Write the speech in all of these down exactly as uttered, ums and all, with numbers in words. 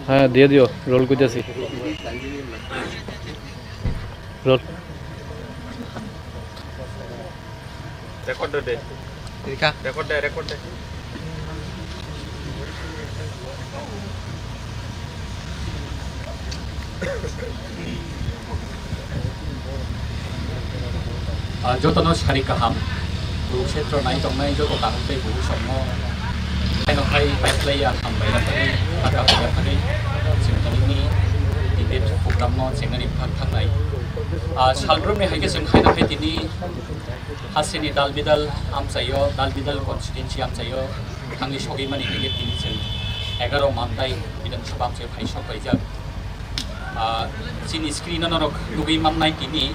হ্যাঁ, দিয়ে দিও, রোল করতেছি। Role. Record de. Record de, record de. Ah, jotono sari kaham, Kurukshetra nai tongnai joto kaham tei buhu songno. Haino hai paiphlai ya hambai ya thani, kaka hambai ya thani, chwng tini ni debate program no chengnani phang thangnai. Ah, salbrumni hai khe chwng haino hai tini hasini dal bidal amchaio, dal bidal constituency amchaio, thangwi sogwi mani hingke tini chwng egaroh Mandai Bidhan Sabha amchaio phai sok paijak. Ah, chini screen o norok nugwi mannai tini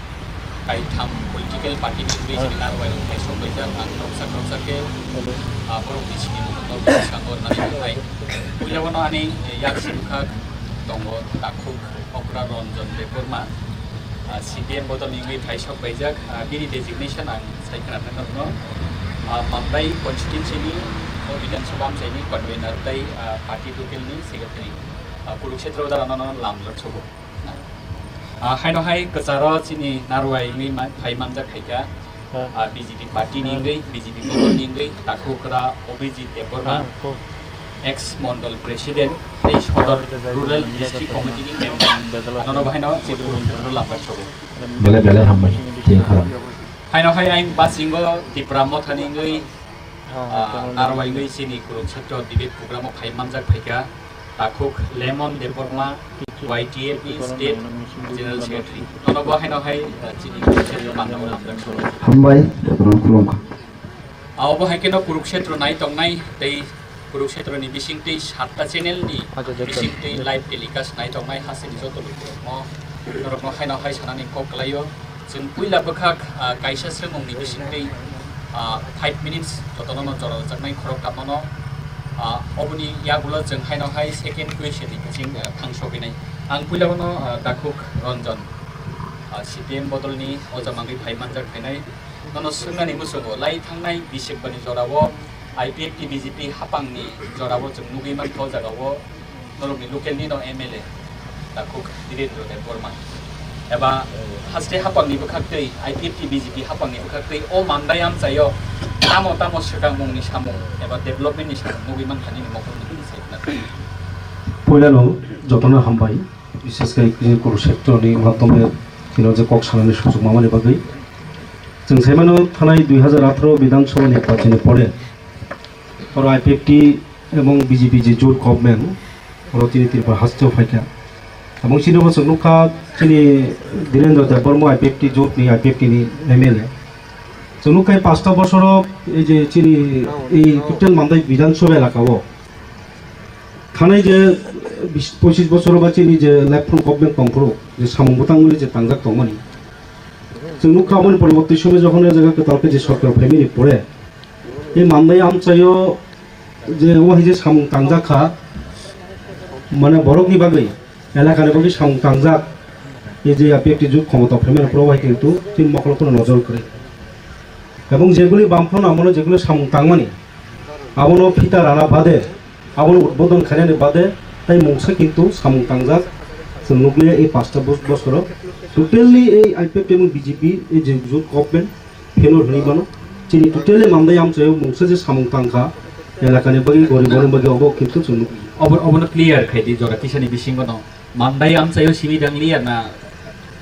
kaitham political party ni wngwi chini narwai rok phai sok paijak. Ang roksa roksa khe, ah, borok ni sini mukhung no bwskango rwnani thangkhai. Puila bono ani yak sibwkhak tongo takhuk okra Ranjan Debbarma. Ah, C P M bodol ni wngwi phai sok paijak. Ah, bini designation ang sai khna norokno. Ah, Mandai constituency ni o Bidhan Sabha amchaini convener tei, ah, party total ni secretary. Ah, Kurukshetra dara nono lam lok sobo. Ah, haino hai kwcharo chini narwai wngwi ma-, phai manjak khaikha. Ah, B J P party ni wngwi, B J P bodol ni wngwi, takhukra Abhijit Debbarma, ex Mondol President, tei Sodor Rural District Committee ni member. Anono bahaino chini Kurukshetra lam lok sobo. Belai belai hambai, tei kharam. Haino hai ang basingo Tipra Motha ni wngwi, ah, narwai wngwi chini Kurukshetra debate program o phai manjak phaikha. Takhuk Lemon Debbarma, Y T F ni State General Secretary. Nono bo haino hai, ah, chini Kurukshetra mandao lamjak solo. Hambai, Debbarma khulumkha. Ah, obo hai kheno Kurukshetra nai tongnai tei Kurukshetra ni bising tei satta channel ni bising tei live telecast nai tongnai hasini joto lukurokno, norokno haino hai sanani kok kwlaio. Chwng puila bwkhak, ah, kaisa swngmungni bisingtwi, ah, five minutes jotono no jora rwjaknai khorok tamo no. Ah, oboni yagulo chwng haino hai second question ni bising, ah, thang sogwinai. Ang puila bono, ah, takhuk Ranjan, ah, C P M bodolni o jamangwi phai manjak phainai. Nono swngnani muchungo lai thangnai bisik bani jorao I P F T B J P hapangni jorao chwng nugwi mankha o jagao. Norokni local ni no M L A takhuk Dhirendra Debbarma. Eba haste hapangni bwkhaktwi, I P F T B J P hapangni bwkhaktwi o Mandai amchaio tamo tamo swkangmungni samung eba development ni samung nugwi mankha nini mokol nugwi ni side na. Puilano jotono hambai, bises khe chini Kurukshetra ni madhyome chini je kok sanani sujok mamani bagwi. Chwng saimano thanai dui hazar atharo Bidhan Sabha nirbachon ni pore oro I P F T ebong B J P je jot government oro chini Tripura hasteo phaikha. Ebong chini bo chwng nukha chini Dhirendra Debbarma I P F T jot ni I P F T ni M L A. Chwng nukha ei pasta bosoro ei je chini ei total Mandai Bidhan Sabha elaka o thanai je bis, pochish bosoro ba chini je left front government tongphuru je samung bwtang muli je tangjak tongmani. Chwng nukha aboni poroborti somoy jokhon o jaga kwtal khe je sorkar phaimani pore ei Mandai amchaio je o hai je samung tangjak kha, mane borokni bagwi, elakani bagwi samung tangjak, ei je I P F T jot khomota phaimani pore o hai kintu chini mokolo kheno nojor kwrwi. Ebong jeguli bamphano amono jeguli samung tangmani, abono phita rana bade, abono udbodon khainani bade, tai mungsa kintu samung tangjak, chwng nukliya ei pasta bos-, bosoro. Totally ei I P F T ebong B J P ei je jot government, Phenol hwnwi mano. Chini totally Mandai amchaio mungsa je samung tangkha, elakani bagwi, goriborokni bagwi obo kintu chwng nukliya. Obo, obono clear khai di, jora kisani bisingo no Mandai amchaio simi dang liya na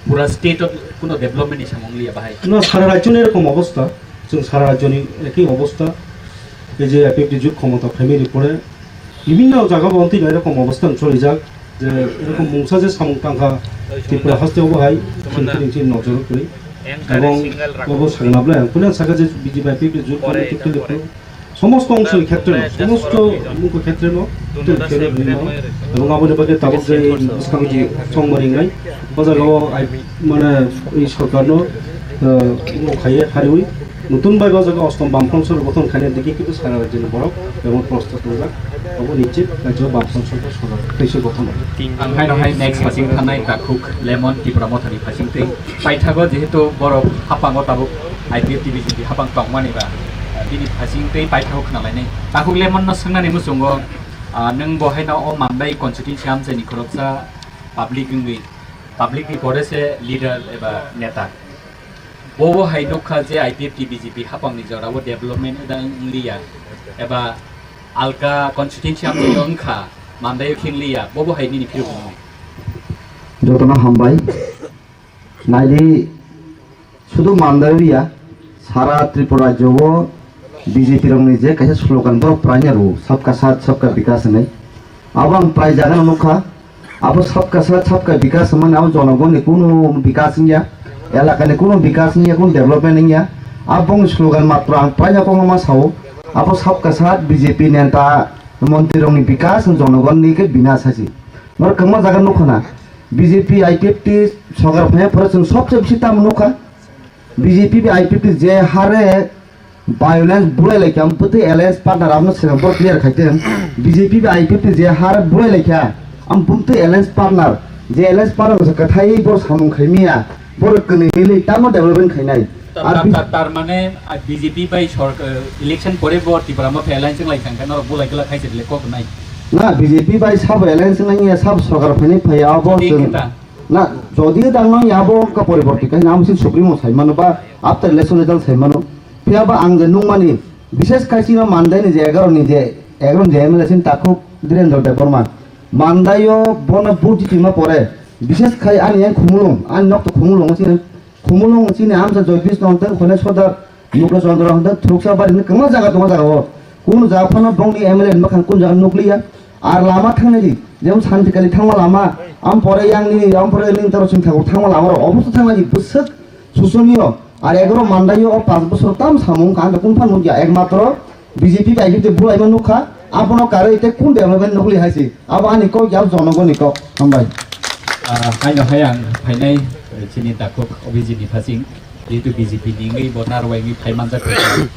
pura state o kuno development ni samung liya bahai? No, sara rajyoni erokom obostha, chwng sara rajyoni ekhi obostha. Ei je I P F T jot khomota phaimani pore bibhinno jaga bo ontwi erokom obostha choli jak. Je erokom mungsa je samung tangkha Tripura haste obo hai, chwng tini chini nojoro kwrwi. Ebong obo sakna belai ang puila saka je B J P I P F T jot pore totally somosto ongshoni khetre no, somosto mungko khetre no totally failure hwnwi mano. Ebong aboni bagwi tabuk je bwskango je chongma ringnai, bo jagao ai, mane, ei sorkarno, eh, khaiye hariwi Nutun bai bo jaga ostom bamfront sorkar gothon khaina digi kintu sara rajyoni borok bebak prosto tongjak. Obo nischit rajyo bamfront sorkar sojak tei se gothon. Ang haino hai next phasing thanai takhuk Lemon Tipra Mothani phasing tei paithago jehetu borok hapango tabuk I P F T B J P hapang tongmani ba, Bini phasing tei paithak khna lainai. Takhuk Lemon no swngnani muchungo, ah, nwng bo haino o Mandai constituency amchaini khoroksa public wngwi, public ni pore se leader eba neta. Bo bo hai nukha je I P F T B J P hapang ni jora o development da wng liya eba alka constituency amchaio wngkha, Mandai o khe wng liya, bo bo hai nini phirok wngwi. Jotono hambai. Naidi, sudu Mandai ya, sara Tripura rajyo o B J P rokni je kaisa slogan borok praina rwo, "Sabka Saath, Sabka Vikas" hinwi. Abo ang prai jaga no nukha, abo "Sabka Saath, Sabka Vikas" hinmani abo jonogonni kunu vikas wngya, elakani kunu vikas wngya, kunu development wngya. Aboni slogan matro ang praina kokno ma sao, abo "Sabka Saath", B J P neta, montri rokni vikas, jonogonni khe binas hai se. Norok kwbangma jaga nukha na, B J P, I P F T sorkar phaiya phoro chwng sobse bisi tamo nukha. B J P bai I P F T je hare violence bulai laikha, am bwtwi alliance partner, amno swkang borok clear khai tong. B J P bai I P F T je hare bulai laikha, am bwtwi alliance partner, je alliance partner se kwthai borok samung khai miya, borok kwnwi hinwi tamo development khainai. Tar, Ar tar, bi- tar, tar mane, ah, B J P bai sork-, eh, election pore bo Tipra Motha alliance wng lai thang khe norok bulai glak khai se le kok nai. Na, B J P bai sabo alliance wng ya, sabo sorkar phainai phaiya, abo Jodi chwng, khe ta. Na, jodi tang nang ya, abo wngkha poriborti khai, na, amo chwng Supremo sai mano ba after election result sai mano. Phiya ba ang je nukmani, bishes khai chini Mandai ni je egaroh ni je, egaroh ni je M L A chini takhuk Dhirendra Debbarma. Mandai o bono vote jitima pore, bishes khai ani yang Khumulwng, ani nok to Khumulwng chini Khumulwng chini amsa Joykrishna honteng, Khoneswadar, Mukla Chandra honteng, Thuruksa bari hinwi kwbangma jaga tongo jaga o. Kunu jaga phano bongni M L A ni mwkhang kunu jaga nukliya. Ar lama thangnai di, jemon Santikali thangma lama, am pore yang nini, am pore nini taro chwng thago thangma lama rok, obosto thangnai di, bwswk susuniyo. Ar egaroh Mandai o, o panch bosor tam samung kha, ang kunu phan nukya, ekmatro B J P bai khe bulaima nukha, abono karwi tei kun development nukli hai se. Abo ani kok ya, jonogoni kok. Hambai. Ah, haino hai ang phainai, eh, chini takhuk Abhijit ni phasing, jehetu B J P ni wngwi bo narwai wngwi phai manjak kha.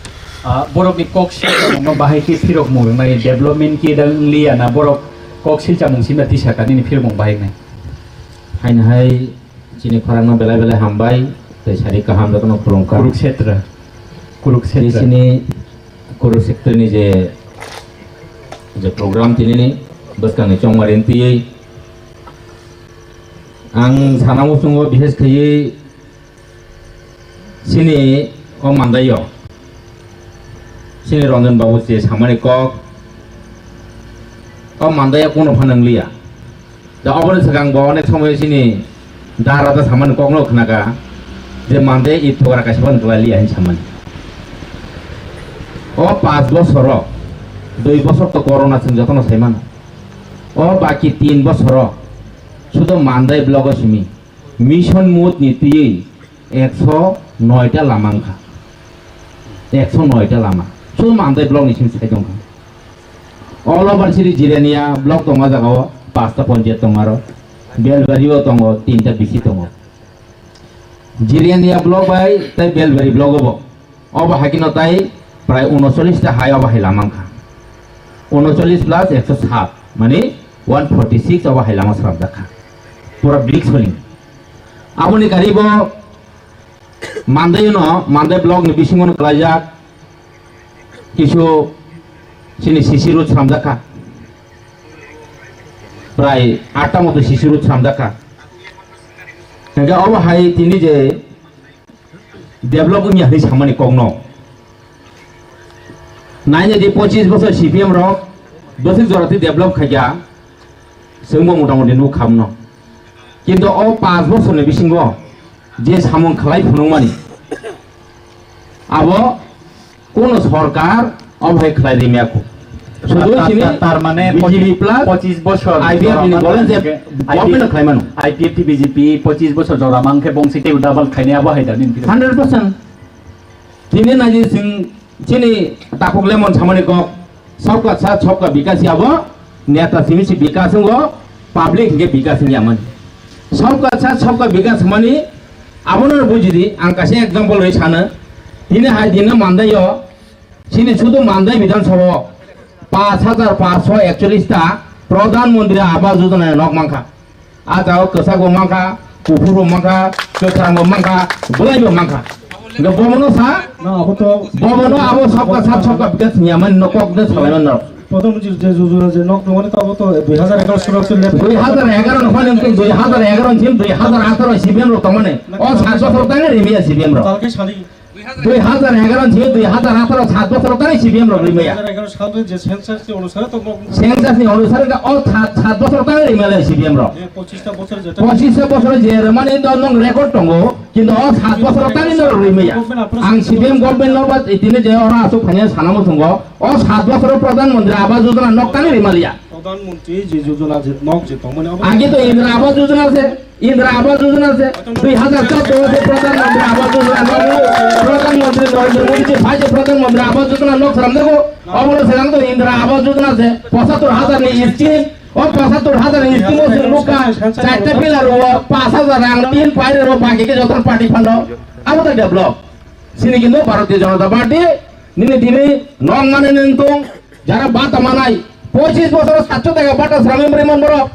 Ah, borok ni kok se no bahai khe phirok mung wngnai, development khe da wng liya na, borok kok silcha mung sima tisa kha nini phirok mung bahai wngnai. Haino hai Chini khorangno belai belai hambai, tei sari kaham jotono khulumkha. Kurukshetra. Kurukshetra. Tei chini Kurukshetrani je, je program tinini bwskangni chongmari twiwi ang sana muchungo bishes khaiwi chini o Mandaio, chini Ranjan babu je samani kok, o Mandaio kunu phano wngliya. Da oboni swkang bo onek somoy chini dara da samani kokno khnaka je Mandai i thogra kaisa phano kwlai liya hin samani. O panch bosoro, dui bosor to corona chwng jotono sai mano. O baki tin bosoro sudo Mandai blogo simi mission mode ni twiwi ekso noi ta lama wngkha. Ekso noi ta lama. Sudo Mandai block ni simi sai tongkha. All over siri Jirania block tongo jagao pasta ponjayat tongo aro. Belbari o tongo tinta bisi tongo. Jirania block bai tai Belbari block obo. Obo hakino tai prai unocholish ta hai obo hai lama wngkha. Unocholish plus ekso sat, mani one forty six obo hai lama srapjak kha. Pura brick soling. Aboni karibo Mandai no, Mandai block ni bisingo no kwlaijak kisu chini C C road swnamjak kha. Prai atta moto C C road swnamjak kha. Hingke obo hai tini je develop wngya hinwi samani kokno. Naina di pochis bosor C P M rok bwswk jora twi develop khaikha, chwngbo motamoti nuk khamno. Kintu o panch bosorni bisingo je samung khlai phunukmani, abo kono sorkar obo hai khlai rimya kho. Sudu tar, sini tar, tar mane B J P plus pochis bosor I P F ni jora bole je mangkhe government khlai mano. I P F T B J P pochis bosor jora mangkhe bongsi tei double khaini abo hai da nini. Hundred percent. Tini naji sing chini takhuk lemon samani kok. Sabka saath sabka vikas abo neta simi si vikas wnggo, public hingke vikas wngya mani. Sabka saath sabka vikas mani abono bujidi, ang kaisa example ri sana. Tini hai dinno Mandai o, sini sudu Mandai Bidhan Sabha o panch hajar panchsho ekcholish ta Pradhan Mantri Awas Yojana nok mankha. A jagao kwchak bo mankha, kuphur bo mankha, kwchang bo mankha, bwlai bo mankha. Nga bomono sa? Na, abo to bomono abo sabka sat sabka bikas niyaman no kok de sabai no. Pradhan Mantri je jojona je nok tongmani to abo to dui hajar egaroh soro se lep. Dui hajar egaroh no phone dui hajar egaroh sim dui hajar atharo C P M rok tongmani. O sat bosor tangwi rimya C P M rok. Talke sali. Dui hajar egaroh sim dui hajar atharo sat bosor tangwi C P M rok rimya. Dui hajar egaroh sal je census ni onusare to nok. Census ni onusare o sat sat bosor tangwi rimya C P M rok. Pochista bosor je rwmani do nwng record tongo, kintu o sat bosor tangwi norok rwi maya. Ang C P M government no ba tini je oro aswk phainai sana muchungo, o sat bosor Pradhan Mantri Awas Yojana nok tangwi rwi maliya. Pradhan Mantri je Yojana je nok je tongmani abo. Age to Indra Awas Yojana se, Indra Awas Yojana se, dui hajar chaudo se Pradhan Mantri Awas Yojana nok, Pradhan Mantri Narendra Modi je phai je Pradhan Mantri Awas Yojana nok swnamjago, obo no swnam to Indra Awas Yojana se, pochattor hajar ni scheme, O pochattor hajar ni scheme o chwng nukha, charta pillar o pash hajar rang tin paire ro baki ke joto party phano. Abo to develop. Sini kintu Bharatiya Janata Party nini tini nong mane nini tong jara bata manai. Pochis bosor satso taka bata sramim rimon borok.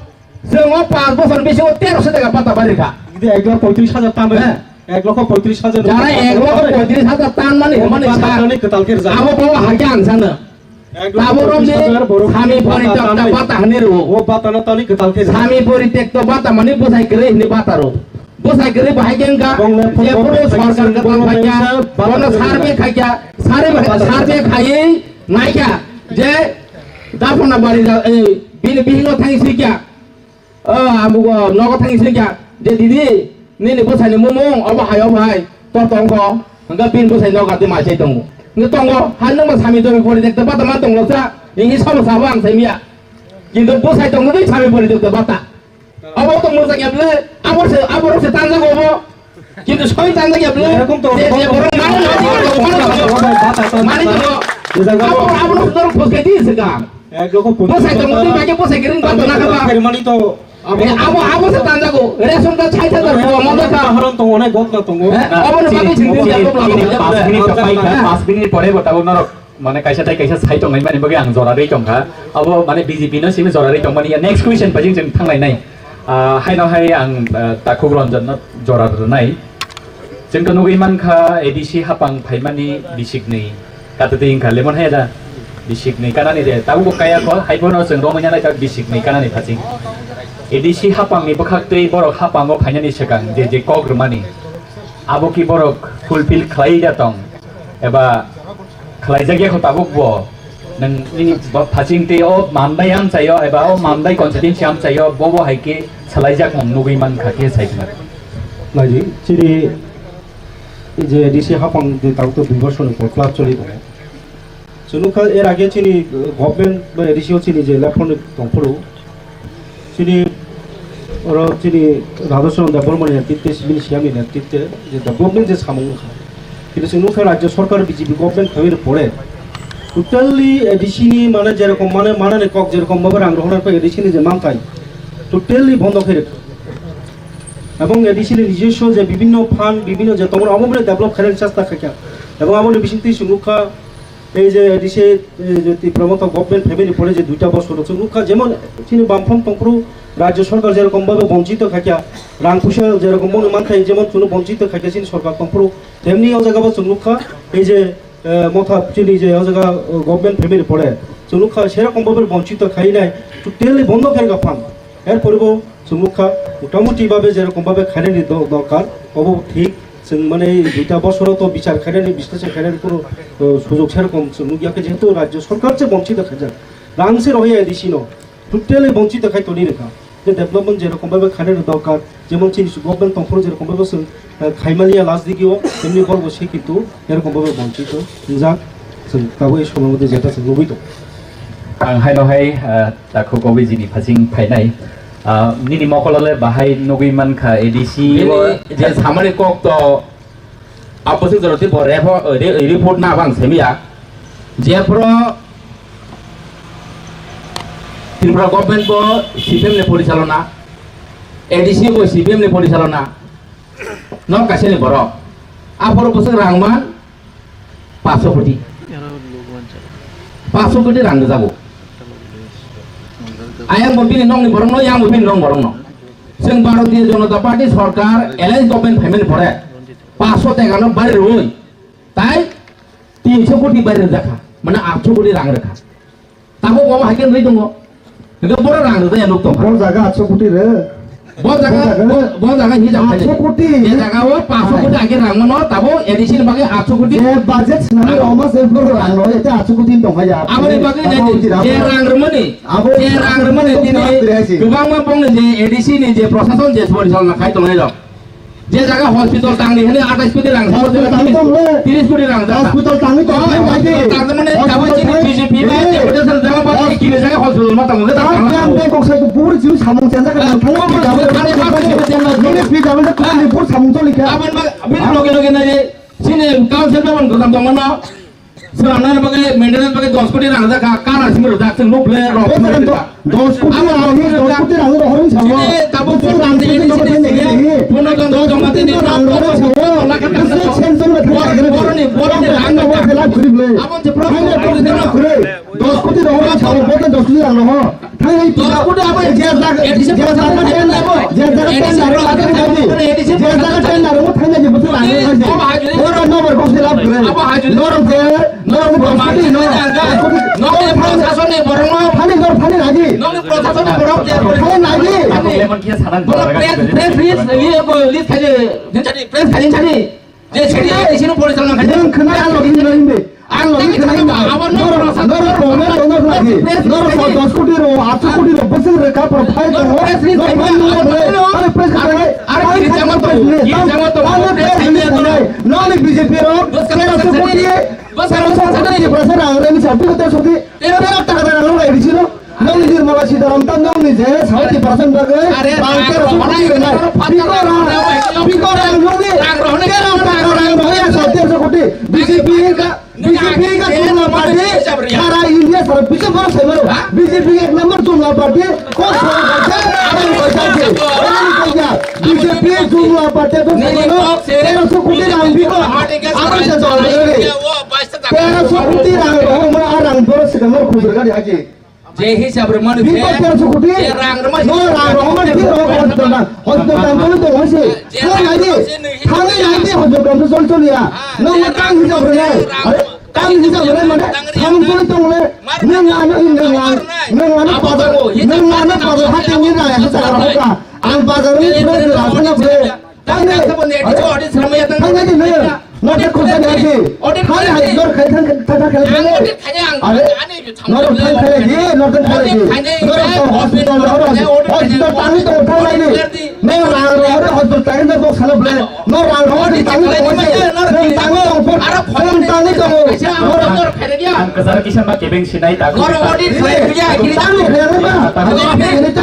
Chwng o panch bosor bisingo terosho taka bata bari kha. Ek lakh poitris hajar tan. He. Ek lokho poitris hajar. Jara ek lokho poitris hajar tan mani, o mani bata sa. Tani kwtal khe rwjak. Abo bo hakhe ang sano. Ek lokho poitris hajar borok sami bata poritekta tanai. Bata hwnwi rwo. O bata no tani kwtal khe rwjak. Sami poritekta bata mani bwsai kwrwi hwnwi bata rwo. Bwsai kwrwi bahai khe wngkha, bongni je phone phuru call sorkar khaikha, kwtal bongni khaikha, khaikha, bono survey khaikha, survey, survey khaiwi naikha je Dapona bari ja-, ei, bini bihingo thangwi swikha. O, amugo nogo thangwi swikha je, "Didi, nini bwsai ni mumung obo hai, obo hai, to tongkho." Hwnkhe bini bwsai nogo ati mai sai tongo. Hwnkhe tongo, hai nwngbo sami tobi poritekta bata ma tonglo sa, hinwi sabo sabo ang sai miya. Kintu bwsai tongno tei sami poritekta bata. Obo to murjak ya bwle, abo se, abo se tanjago obo. Kintu soi tanjak ya bwle. Erokom to je, je borok mano na, mano na, mano na. Abo, abo no sudor phoskai di se ka. Ek lokho poitris hajar. Bwsai tongmani bagwi bwsai kwrwng bata na kha ba. Mani to abo, eh, abo, abo se tanjago. Ration card sait hajar bo mano ka. Haron tongo, onek ghotna tongo. Eh, abo ni bagwi chini, chini, chini, chini, pas minute pai kha, pas minute pore bo tabuk norok mane kaisa tai kaisa sai tongnai mani bagwi ang jora rwi tongkha. Abo mane B J P no simi jora rwi tongmani ya. Next question bai jing jing thanglai nai. Ah, haino hai ang, ah, Takhuk Ranjan no jora rwnai. Chwng to nugwi mankha A D C hapang phaimani bisikni. Katwtwi wngkha lemon haya da? Bisikni kanani de. Tabukbo kaya kho, hai phano chwng romwi nanai ta bisikni kanani phaching. A D C hapangni bwkhaktwi borok hapango phainani swkang je je kok rwmani. Abo ki borok fulfill khlai da tong? Eba khlaijak ya kho tabukbo? Nang nini ba phaching tei o Mamdai amchaio eba o Mamdai constituency amchaio bobo hai khe salaijakmung nugwi mankha khe sai khna. Naidi, chini je A D C hapang de tabuk to dui bosor ni pore class choli tongo. Chwng nukha er age chini, uh, government ba A D C o chini je lephone tongphuru, chini oro chini Radhashanan Debbarma ni netritwe, chini C M ni netritwe je development je samung wngkha. Kintu chwng nukha Rajya Sarkar B J P government phaimani pore totally A D C ni mane jerokom mane manani kok jerokom bhabe rang rohornani pore A D C ni je manthai totally bondo khe rwkha. Ebong A D C ni nijoswo je bibhinno fund, bibhinno je tongo, abo mane develop khainani chesta khaikha. Ebong aboni bisingtwi chwng nukha, ei je A D C, ei je Tipra Motha government phaimani pore je duita bosor chwng nukha, jemon chini bamfront tongphuru Rajya Sarkar jerokom bhabe bonchito khaikha, rang puisa jerokom bono manthai jemon chwngno bonchito khaikha chini sarkar tongphuru, temni o jaga bo chwng nukha, ei je, eh, Motha chini je o jaga, eh, government phaimani pore chwng nukha, serokom bhabe bonchito khainai, totally bondo khaikha fund. Er pore bo chwng nukha, motamuti bhabe jerokom bhabe khainani do-, dorkar, obo thik. Chwng mane duita bosoro to bichar khainani, bisleshon khainani kono, uh, sujog serokom chwng nukya khe, jehetu Rajya Sarkar se bonchito khaijak. Rang se rohya A D C no, totally bonchito khai toni rwkha. Je development jerokom bhabe khainani dorkar, jemon chini government tongphuru jerokom bhabe chwng, uh, khaimaliya last digi o, temni borok bo se kintu erokom bhabe bonchito wngjak. Chwng tabuk ei somoi mode jeta chwng nugwi tongo. Ang haino hai, ah, Takhuk Obiji ni phaching phainai. Ah, nini mokolo le bahai nugwi mankha A D C o. Bini je samani kok to aboswk jora tei bo repo-, re-, report na bang semiya. Jephuru Tripura government bo C P M ni porichalona, A D C bo C P M ni porichalona. Nok kaisa ni borok. Aphuru bwswk rang man, paanch koti. Paanch koti rang rwjago. Ayang bo bini nokni borokno, yang bo bini nok borokno. Chwng Bharatiya Janata Party sorkar, alliance government phaimani pore. Paso teka no bari rwi. Tai tinso koti bari rwjakha. Mane atso koti rang rwkha. Tamo bo hai khe nwi tongo. Hingke boro rang rwjak ya nuk tongkha. Bo jaga atso koti re. Bo jaga, bo jaga. Bo, bo jaga hijab khaidi. Atso koti. Je jaga o paso koti age rang mano, tabo A D C ni bagwi atso koti. Je budget swnamwi rang. Roma se boro rang no, ete atso koti tongkha ya. Aboni bagwi je, je rang rwmani, abo je rang rwmani tini kwbangma bongni je A D C ni je prosason je sori salna khai tongnai rok. Je jaga hospital tangni hwnwi atais koti rang, hospital tangni tong le. Tiris koti rang jaga. Hospital tangni tong le, hospital tangni mane hospital tangni. B J P ba deputation jaga ba kini jaga hospital ma tangni tang. Ang tang kok sai kubur jiu samung chenja ka tang tang. Nini pi jaga kubur samung toli ka. Abon ma, abon loge loge na je. Sini council ba man gotam tong mano. Swnamnani bagwi, maintenance bagwi dos koti rang rwjak kha, kalar simi rwjak, chwng nuk le rok. Dos koti rang, dos koti rang rohor wng sao. Chini tabuk chwng rang simi sini sini, puno tong tong tong tini rang rohor sao. Boroni, boroni rang rwjak. Abon se pro. Dos koti rohor wng sao, bote dos koti rang rohor. Thangwi pisa. Dos koti abo je jaga, je jaga tender, je jaga tender abo thangwi nai di. Je jaga tender abo thangwi nai di, bwswk rang nai di. Oro number box fill up kwrwi. Norok je, norok ni dos koti no. Nokni proshasonni borok no. Thani nor thani nai di. Nokni proshasonni borok je. Thani nai di. Lemon khe sanan borok press, press release, iye bo release khaidi. Press khaidi thani. Je sini, sini porisalna khaidi. Nwng khna ang login nai di. Ang lagi khenai ma. Norok, norok, norok, norok lagi. Norok dos koti ro, atso koti ro, bwswk rwkha, pro phai tongo. Norok phai nungma bre. Are press khenai. Are press khenai. Noni B J P ro, tero so koti, tero so koti Tiprasa rang rani sa, tero so koti, tero taka taka rang rani sino. Noni Nirmala Sitharam ta noni je, South Tiprasa bagwi, bang tero so koti rwnai. Piko rang, piko rang noni, tero taka rang rani sa, tero so koti. B J P ka, B J P ka Jumla party, sara India sara B J P sara saimano. B J P ek number Jumla party, kok sara kaisa, abang kaisa ke, abang kaisa. B J P Jumla party to saimano, tero so koti rang biko, abang se jol re. Tero so koti rang rohor ma arang boro sikamar khujur gadi haji. Je hisab rwmani. Bini je, tero so koti? Je rang rwmani. No rang rwmani, bini rang hospital na. Hospital tang tang tong hoise. Thang nai di. Thang nai di, hospital tang tong choli choli ya. No ma tang hisab rwnai. Are, tang hisab rwnai mane, thang tong tong le. Nwng ano, nwng ano, nwng ano pada, nwng ano pada hati ni rang ya sa rang ka. Ang bazar ni pura rasa na bre. Thang de. Thang de, thang de, thang de, no. No de khulsa de agi. Thang de, hai, nor khai, thang, thang, thang, khai, thang de. Are, nor thang khai de, nor thang khai de. Nor hospital, nor hospital, thang de, thang de. No rang, nor hospital, thang de, box sala ble. No rang, nor thang de, thang de, thang de. Ang kwcharo kisa ma kebeng sinai ta. Oro audit khlai ya, kini tamo khlai ba. Tamo khlai ta.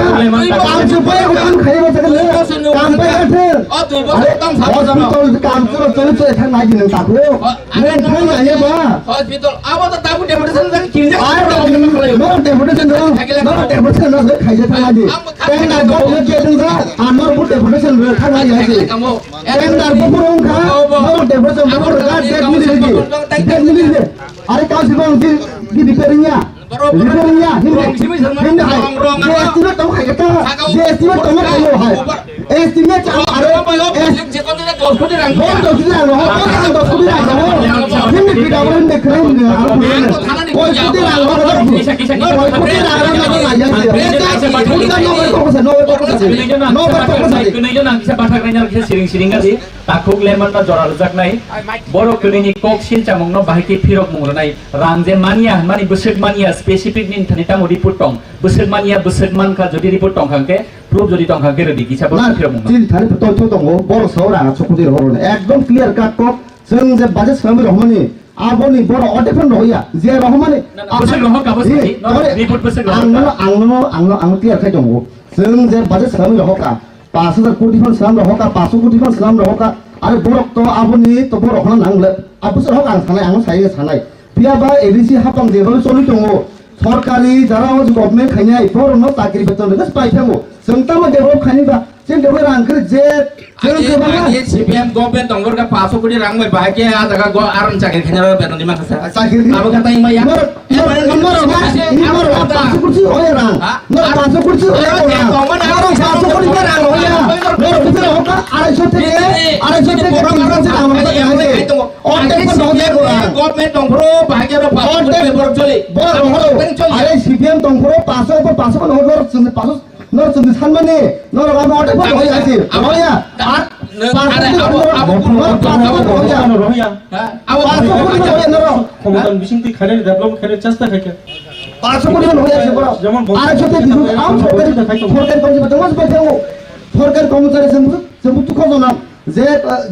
Ang se pai ko kam khlai ba se le. Kam pai ka the. O tui bo tam sa. Hospital kam cholo cholo cholo thang nai din ta ko. Nang thang nai ba. Hospital abo to tabu deputation jang kini. Ai ro, no deputation no. No deputation no khai je thang nai. Tang na go ke thang sa. Amar bu deputation ro thang nai ya se. Tender buphuru wngkha, norok depression buphuru wngkha, date mili ridi. Date mili ridi. Are council bang di, di repairing ya. Repairing ya, hindi. Hindi hai. Je estimate tong khai kata. Je estimate tong khai hai. Estimate chalo are. Bol dos koti rang, bol dos koti rang, bol dos koti rang. Hindi bida bol hindi keren ni, aro bol. Koi koti rang, bol dos koti rang. Koi koti rang, bol dos koti rang. Bol dos koti rang. Bol dos koti rang. Bol dos koti rang. Kisa bathak rengya kisa siring siring gari, takhuk lemon no jora rwjak nai. Borok kwnwi ni kok sil chamung no bahai khe phirok mung rwnai. Rang je manya, mani bwswk manya, specific ni thani tamo report tong. Bwswk manya, bwswk mankha, jodi report tong khang khe, proof jodi tong khang khe, rwdi kisa borok phirok mung no. Chini thani tong tong tongo, borok sao rang so kudi horo. Ekdom clear cut kok, chwng je budget swami rohmani, aboni borok o different rohya, je rohmani, bwswk rohok ka bwswk, report bwswk rohok ka. Ang no, ang no, ang no, ang no clear khai tongo. Chwng je budget swami rohok ka, Pash hajar koti phan slam rohor ka, pash koti phan slam rohor ka. Are borok to aboni to borok no nang le. Abo se rok ang sanai, ang sai sanai. Phiya ba A D C hapang je bhabe choli tongo. Sorkari jara o government khainai, borok no chakri beton rwgwi pai thango. Chwng tamo develop khaini ba, chwng develop rang khe je, chwng aje, kwbangma aje C P M government tongor ka pash koti rang bai bahai khe a jaga go aram chakri khaina beton di ma kha sa. Chakri di. Abo kha tai ma ya. Borok Norok ba, norok ba panch kursi hoya rang. Norok panch kursi hoya rang. Norok panch kursi hoya rang hoya. Norok bisa hoka arai so theke, arai so theke panch kursi rang hoya rang. Ortek pun hoya rang. Government tongphuru bahagi ro panch kursi borok choli. Borok horo. Are C P M tongphuru panch kursi, panch kursi hoya rang, panch kursi. Norok chwng sanmani, norok abo ortek pho rohorya se, rohorya. Ar pasok kori norok, norok pasok kori rohorya. Pasok kori rohorya norok. Khomotan bising twi khainani development khainani chesta khaikha. Pasok kori rohorya se borok. Jemon ar ekso te bisu, am sorkari, sorkari komchari, jemon sorkari komchari, jemon, jemon tu khojonam. Je,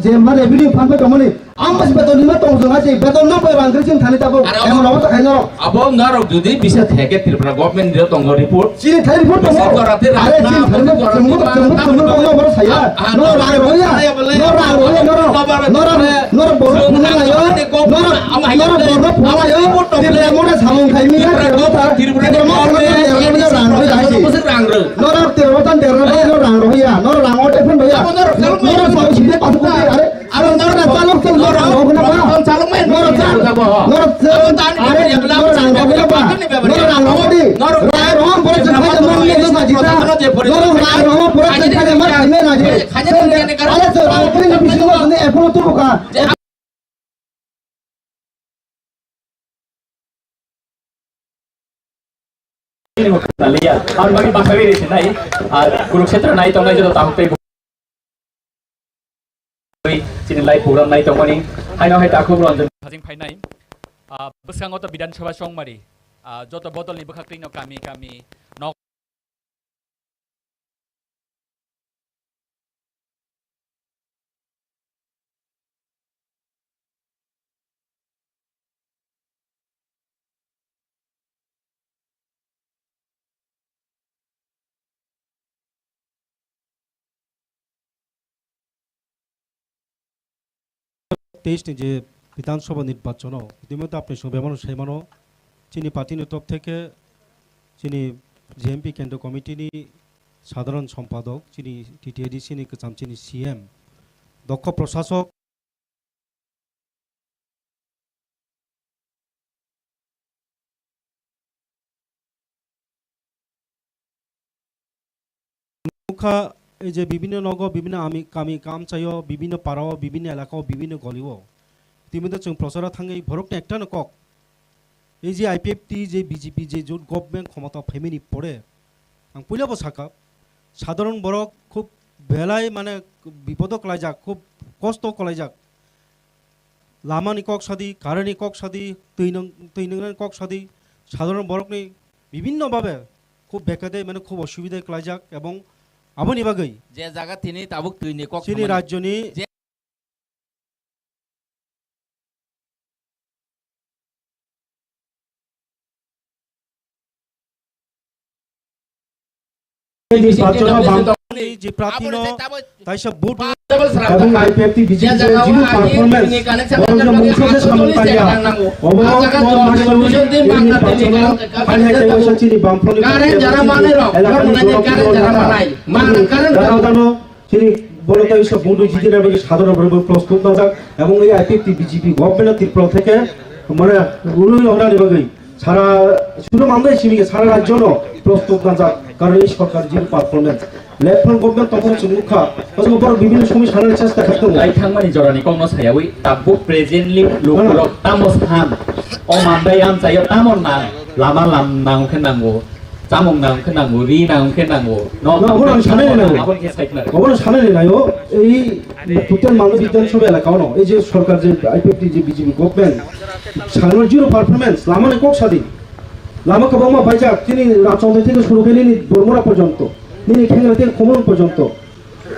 je ma revenue phan pai tongmani, ang basi beton lima tong jong achi, beton no pai rang kri chini thani tabuk, aro emon obo to khaino. Abo norok jodi bisa theke Tripura government ni tongo report. Chini thani report tongo. Bisa korate are rang chini thani report tongo, tongo, tongo, tongo, tongo, saya. Ah, ah, no rang roya, no rang roya, no rang, no rang, no rang borok phunga layo, no rang, no rang borok phunga layo, report tongo. Tripura mona samung khai mi, Tripura mona, Tripura mona rang roya, no rang roya, no rang ote phun roya, no rang ote phun roya, no rang sao sini pasuk are. Aro norok chalok chalok norok rang rok na ba? Norok chalok mai. Norok chalok. Norok chalok. Are norok rang rok na ba? Norok rang rok di. Rai rong pura chalok mai norok ni sa jita. Norok rai rong pura chalok mai na je. Ale so rang pura ni bisu ni epolo tu buka. Taliya, ar bagi bangsa beri sinai, ar Kurukshetra nai tongnai joto tabuk tei chini live program nai tongmani, haino hai takhuk Ranjan. Hajing phainai, ah, bwskango to Bidhan Sabha chongmari, ah, joto bodolni bwkhaktwino kami kami nok Teis ni je Bidhan Sabha nirbachon o, itimodhye apni song bemano sai mano, chini party ni top theke chini J M P Kendra Committee ni Sadharan Sompadok, chini T T A D C ni kwcham chini C M, Dokho Proshasok, Nukha, ei je bibhinno nogo, bibhinno ami, kami, kamchaio, bibhinno parao, bibhinno elakao, bibhinno golio. Tini chwng procharo thangwi borokni ektano kok. Ei je I P F T, je B J P, je jot government khomotao phaimani pore, ang puila bo sakha, sadharon borok khub belai mane bipodo kwlaijak, khub kosto kwlaijak. Lama ni kok sadi, current ni kok sadi, twi nang, twi nangnani kok sadi, sadharon borokni bibhinno bhabe khub bekade, mane khub osubidai kwlaijak, ebong aboni bagwi je jaga tini tabuk twi ni kok chini thumani rajyoni je Nirbachon o bang je prarthi no taisa vote এবং I P F T B J P ni zero performance, borok je mungsa je samung tangya, obo nirbachon o hai hai tei waisa chini bamphoni elakani jorokuno nata, dano dano chini borok tei waisa vote jiti na bagwi sadharon borok bo prostut najak, এবং এই I P F T B J P government o Tripura theke মানে উন্নয়ন হওয়ার bagwi সারা শুধু মালদায় সীমিত, সারা রাজ্য ন প্রস্তুত না যাক, কারণ এই সরকার যে পারফরম্যান্স, লেফট ফ্রন্ট গভর্নমেন্ট তখন চুমুখা, অথবা বড় বিভিন্ন সময় সারা চেষ্টা করতে হবে। Lai thangmani jorani kokno sayawi tabuk presently lukurok tamo san, o mandai amchaio tamo nang, lama lam nang khe nango, chamung nang khe nango, ri nang khe nango, no, no, obo ang sanai nai. Aboni khe sai khna. Obo ang sanai nai, o, ei total Malda Bidhan Sabha elaka ono, ei je sorkar je I P F T je B J P government, Salo zero performance, lama ni kok sadi. Lama kwbangma baijak, chini Rajchondra theke suru khe nini Bormura porjonto, nini Khengra theke Khumulwng porjonto.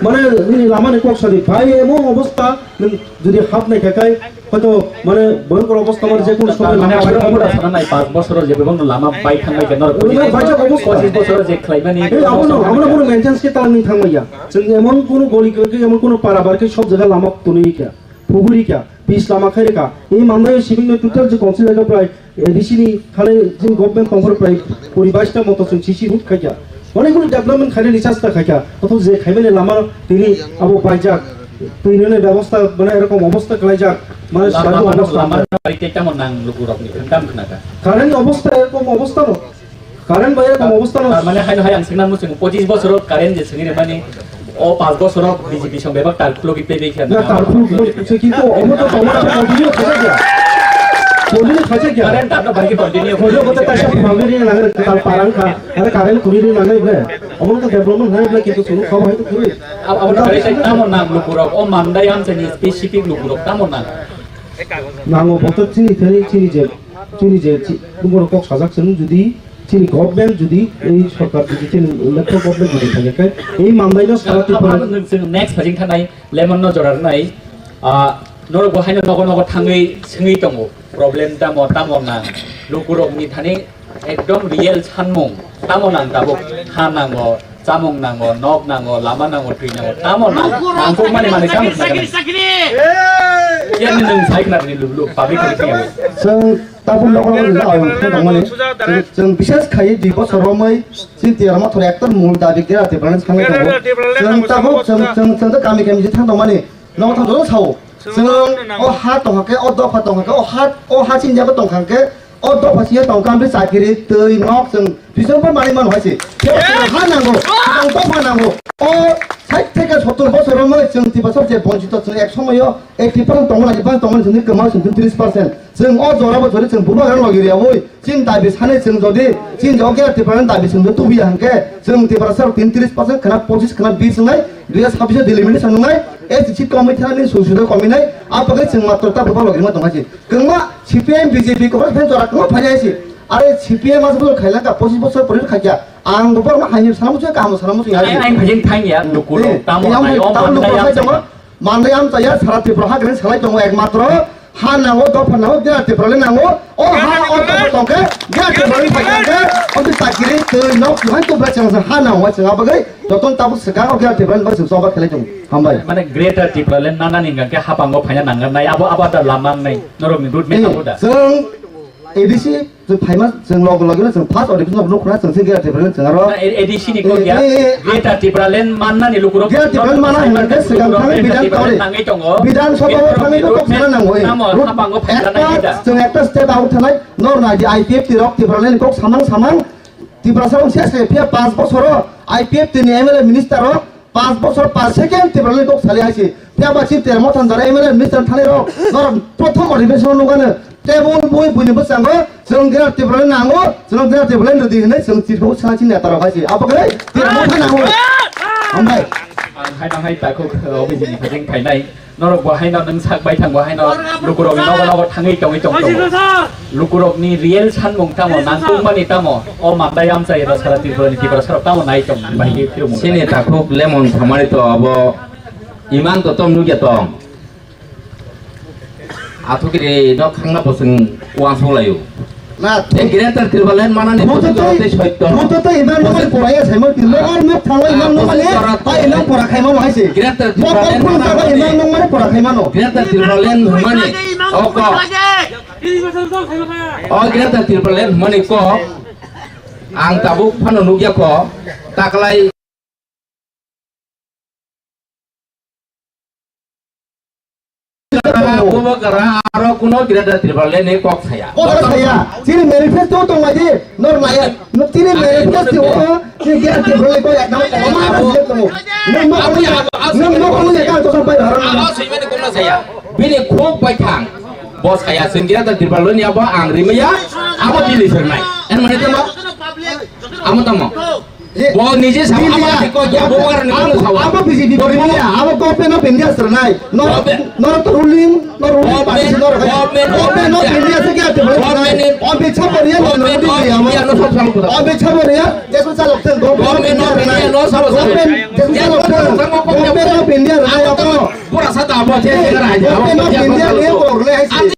Mane nini lama ni kok sadi, bhai, emon obostha, nwng jodi hap nai kha khai, hoito, mane, bhayongkor obostha, mane, je kono somoy mane, lama aboni baijak. Aboni sana nai, panch bochor je bebak no lama bai thang bai khe, norok lama baijak obostha. Pochis bochor je khlai mani. Ei, abono, abono bono maintenance khe ta nini thang maya. Chwng emon kono goli khe, emon kono para bar khe, sob jaga lama twnwi kha, phuguri kha. Pis lama khai rwkha. Ni manwi sibingno total je council level prai A D C ni thani jin government tongphuru prai kuri bais ta moto chwng C C road khaikha. Onek guno development khainani chesta khaikha. Othok je khaimani lama tini abo baijak. Twi nani bebosta, mane erokom obosta kwlaijak, mane lama, sadu lama, obosta lama, hai. Tamo nang lukurokni, tam khna kha. Current obosta erokom obosta no. Current bai erokom obosta no. Tar mane hai, hai ang singna muchung, pochis bosor current je singni mani, o panch bosor B J P song bebak tar khulogwi pebe kha. Na, tar khulogwi se kintu obo to tamo continue khajakya. Continue khajakya. Current tar no bai continue. Khulogwi to taisa khulogwi nang tar parang kha. Are current khulogwi nang bai. Obo to development nang bai kintu sunu khabo hai to khulogwi. Ab-, abo tamo nang lukurok, o Mandai amchaini specific lukurok tamo nang? Nango boto chini thani chini je, chini je chi-, lukurok kok sajak chwng jodi chini government jodi ei sorkar jodi chini electoral government jodi thangya khe ei Mandai no sara Tripura. Abo nwng chwng next phajing thanai lemon no jora rwnai, ah, norok bo haino nogo nogo thangwi swngwi tongo problem tamo tamo nang lukurok ni thani. Ekdom real sanmung. Tamo nang tabuk? Ha nango, chamung nango, nok nango, lama nango, twi nango. Tamo nang? Nangkukmani manwi chamung nang. Kiyani nwng sai khna ni luk luk public ni kiyani. Chwng tabuk nogo nogo nang ayung khe tongmani. Chwng, chwng bises khai dui bosor romwi chini tiyar mothor ekta mul dabi khe ati balance khamai tongo. Chwng tabuk chwng, chwng, chwng kami kami je thang tongmani. Nogo thang tong sao. Chwng o ha tongkha khe, o dopha tongkha khe, o ha, o ha chini jaga tongkha khe, o dopha sini tongkha, amri chakiri, twi, nok, chwng bising bo manwi mano hai se. Kebo chwng ha nango, chwng dopha nango. O sait theke sottor bosor romwi chwng Tiprasa je bonchito chwng ek somoyo eighty percent tongmani, bang tongmani chwngni kwma chwng tris percent. Chwng o jora bo jori chwng bubagra logi riyawi. Chini dabi sanai chwng jodi, chini jodi Tripura ni dabi chwng jodi tubuya hwnkhe, chwng Tiprasa rok tin tris percent khwna pochis khwna bis wngnai, dui hajar sabbish o delimitation wngnai, S C C komwi thani sui sui komwi nai, a bagwi chwng matro ta bwbak logirma tongkha si. Kwbangma C P M, B J P kwbangma phan jora kwbangma phainai si. Are C P M aswk bwswk khailangkha, pochis bosor pore khaikha. Ang bwbak ma haini sana muchung, kaham sana muchung. Ain, ain phajing thangya, lukurok, eh, tamo yang nai, o tamo mandai tamo chaya. Manwi amchaya sara Tripura hagrani salai tongo ekmatro ha nango, dopha nango, Greater Tripura le nango. O ha o dopha tongkhe Greater Tripura le phaikha khe, o twi chakiri twi nok hai tubra chang ha nango, chwng abagwi jotono tabuk swkang o Greater Tripura le bagwi chwng choba khelai tongo. Hambai. Mane Greater Tripura le nanani hwnkha khe hapango phaina nangnai, abo abo da lama wngnai, norokni route map abo da. Chwng A D C chwng phaima, chwng logo logo no chwng first audition no nukhna chwng se Greater Tripura le chwng aro. Na, A D C ni kok ya. Eh, eh, eh. Greater Tripura le mannani lukurok. Greater Tripura le manna hwnba khe swkang thangwi Greater Tripura le Bidhan Sabha, nangwi tongo. Bidhan Sabha o thangwi kok sana nango, eh. Tamo hapango phaina nangnai da. Chwng ekta step out thanai, nor nai di I P F T rok Tripura le kok samang samang. Tripura sa wng ses phiya panch bosor o I P F T ni M L A minister rok. Panch bosor panch second Tripura le kok sali hai se. Phiya ba chini Termo Thanjara M L A minister thani rok. Norok prothom adhibeshon nugano. Tebol bui buini bwskango chwng Greater Tripura le nango, chwng Greater Tripura le rwdi hinwi chwng chirkhao sana chini neta rok hai se. Abo khe Termo Thanjara nango. Hambai. Ang hai nang hai takhuk, uh, obisini phajing phainai. Norok bo haino nwng sak bai thang bo haino lukurokni nogo nogo thangwi tongwi tong tongo. Lukurokni real sanmung tamo, nangkukmani tamo, o mandai amchai eba sara Tripura ni Tiprasa rok tamo nai tong bai khe phirumung. Chini takhuk lemon samari to abo imang to tong nukya tong. Athukiri no khangna bo chwng uansuk laio. Na, e Greater Tripura le manani bhuto to, bhuto to iman no mani pora ya saimo tilo ar no thangla iman no mani, ta iman pora khaima no haise. Greater Tripura le manani iman no mani pora khaima no. Greater Tripura le mani. O ko. O Greater Tripura le mani ko. Ang tabuk phano nukya ko. Taklai Bubagra aro kuno Greater Tripura le ni kok saya. Kok saya. Chini manifesto tong lagi, nor laya. Chini manifesto o, chini Greater Tripura le kok ekdam koma aro siya tong. Nang no kamo ya, nang no kamo ya ka to sampai harap. Abo sui mani kok saya. Bini khuk bai thang. Bo saya sing Greater Tripura le ni abo ang rimaya, abo bili sernai. En mane tamo? Amo tamo? Bo nije sama abo tiko ya, bo wara ni kono sawa. Abo B J P Bo India, abo Government of India sernai. No, Government no to ruling, no ruling party, no ruling. Government of India se kya te bole? Government of India no sab sama kuda. Government of India no sab sama. Government of India no sab sama. Government of India sernai. Pura sata abo je. Government of India ne ko rule hai.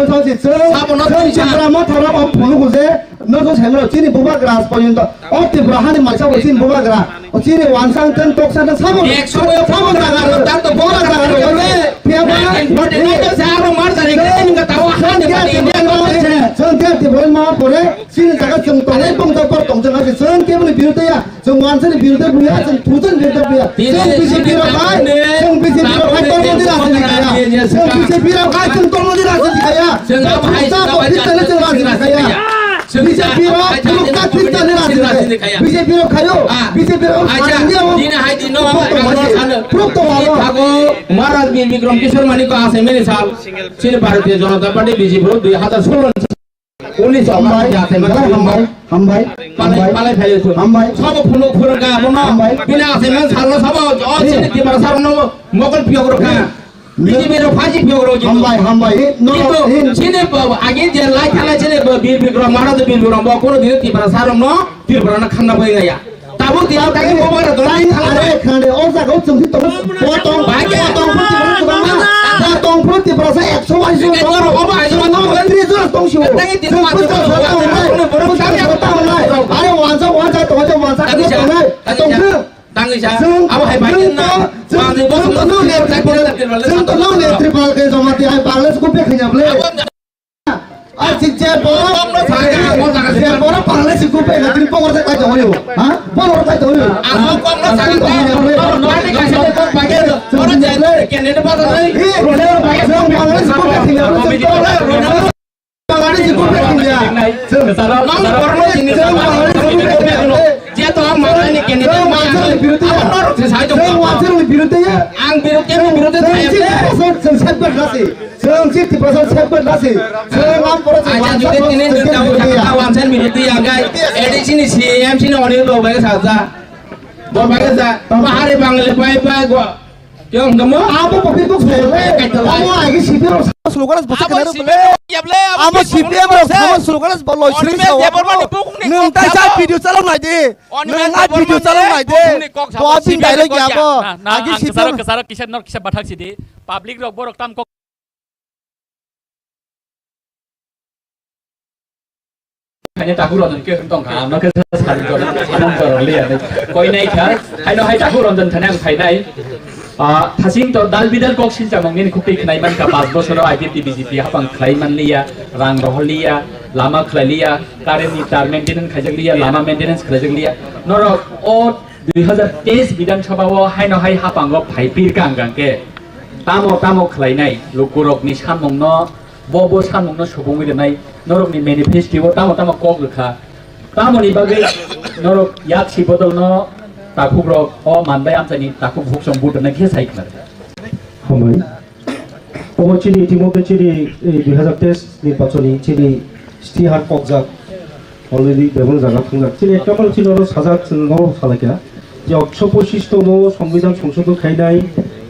saimon sa si chwng, Sabono chwng twi sa. Tipra Motha rok o phunuk je, no so saimon chini bubagra porjonto. O Tipra hani maisa bo chini bubagra. O chini wansang teng toksa teng sabo. Ekso bo sabo jaga ro, tang to bo jaga ro. Phiya ba, nineteen forty-nine to sa aro mar jani ke, chwng ka tawa chwng hande ke bani Tipra India ma ko pore, se. Chwng ke Tipra ma pore, chini jaga chwng tongnai bong to por tong chwng ase chwng ke bini biruddhe ya. Chwng wansani biruddhe buya, chwng thujan biruddhe buya. Chwng B J P rok hai, chwng B J P rok hai tormani rajniti khaya. Chwng B J P rok hai, chwng tormani rajniti khaya. Chwng ta hai, chwng ta hai, chwng rajniti khaya. B J P rok, chwng ta thik ta ni rajniti khaya. B J P rok khayo, B J P rok khayo. Acha, dini hai dino, proof to walo. Thago, Maharaj Bir Bikram Kishore Manik ko asaimani sal, chini Bharatiya Janata Party B J P rok dui hazar solo ni Police hambai, hambai, hambai, palai, hambai, palai phai thung. Hambai. Sabo phunuk phurung ka, bono. Hambai. Bini asaimani salno sabo, o chini Tiprasa rokno mokol phiyok rok kha. Bini bini rok phaji phiyok rok jito. Hambai, hambai. No, jito, in. Chini bo, agi je lai thala chini bo, Bir Bikram, Maharaj Bir Bikram, bo kono dino Tiprasa rokno, Tiprasa rokno khanna bai gaya. Tabuk tiyang tangwi bobo rok dona tangwi thala are khande o jaga o chwngsi tongo. Bo tong, bo tong phuru Tiprasa kwbangma. Bo tong phuru Tiprasa ekso waisi tong. Tini toro obo aisi tong. Tini toro tong si o. Tini tini chwng tini phuska tini sa tong nai. Phuska sa tong nai. Are wansa wansa tong, wansa kwbang tong nai. Tong phuru. Tangwi sa. Chwng, abo hai chwng bai to, na. Chwng, chwng to no netri pal, chwng to no netri pal ke joma ti hai pal le sku pe khanya ble. Abo A si je boro, je boro pangla si kupe na tin pongor sa kai tong yo. Ha? Pongor kai tong yo. Asal kok na sa kai tong yo. Nani kaisa kok pakai. Oro je kene ne pada nai. Pangla si kupe khanya. Pangla si kupe khanya. Nang borno ini sama. Je to am mata ni kene ne ma. Ang biruti, ang biruti. Chwng si Tiprasa separate lasi. Chwng si Tiprasa separate lasi. Chwng am pura. Acha jodi tini jodi tawo kata wansan biruti ya gai. A D C ni C M C ni oni lo bai sa sa. Bo bai sa. Bahari Bangali pai pai go. Yang demo. Abo kopi buk se. Amo agi C P M slogan basa kenaro bele. Amo C P M slogan bolo sri sao. Nung tai sa video chalok nai di. Nung a video chalok nai di. Bo abin dialogue ya bo. Agi C P M. Kesarok kesarok kisa nor kisa bathak sidi. Public rok borok tam kok. Khaina Taku Ranjan khe tong kha, ano khe sari jor, ano jor liya nai. Koi nai kha, haino hai Taku Ranjan thani ang phainai. Ah, thasing to dal bidal kok silchar nang nini khukti khnai man kha, pas bosoro I P F T B J P hapang khlai man liya, rang rohor liya, lama khlai liya, current ni tar maintenance khaijak liya, lama maintenance khlaijak liya. Norok o dui hazar teis Bidhan Sabha o haino hai hapango phai pir kang kang khe tamo tamo khlainai lukurokni samungno Bo, bo samungno subungwi rwnai, norokni manifesto-o tamo tamo kok rwkha. Tamoni bagwi norok yaksi bodolno takhukrok o mandai amchaini takhuk bukhuk song vote rwnai khe sai khna rwkha. Hambai. Obo chini itimodhye chini, eh, dui hazar teis nirbachoni chini stihar kokjak. Already bebak jaga thwngjak. Chini ekta mano chini oro sajak, chwng no salaikha. Je ekso pochish tomo Songbidan Songsodhon khainai,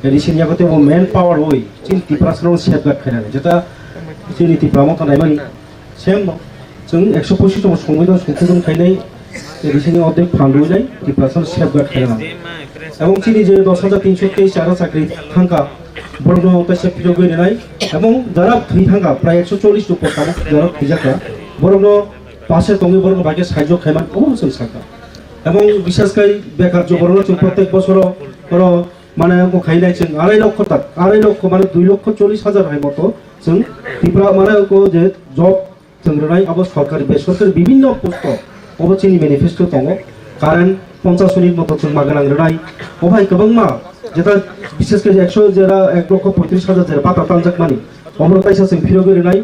addition yago tei bo main power oi chini Tiprasano safeguard khainani. Jeta chini Tipra motha naimani same no. Chwng ekso pochish tomo Songbidan Songsodhon khainai, addition yago tei phanduinai Tiprasano safeguard khainani. Ebong chini je dos hajar tinsho teis jara chakri thangkha, borokno kaisa phirogwi rinai, ebong jara thwi thangkha, prai ekso chollish upor tabuk jara thwijakha, borokno pase tongwi borokno bai khe sahajyo khaiman, omo chwng sakha. Ebong bisas khai bekar joborokno chwng protek bosoro oro mane wngkha khainai chwng arai lokho tak, arai lokho mane dui lokho chollish hajar hai moto chwng Tripura mane wngkha je job chwng rwnai, abo sorkari, besorkari bibinno posto obo chini manifesto tongo. Current ponchash unit moto chwng ma gwnang rwnai. O hai kwbangma jeta bisas khai ekso jera ek lokho poitris hajar jera bata tanjakmani, obono kaisa chwng phirogwi rwnai.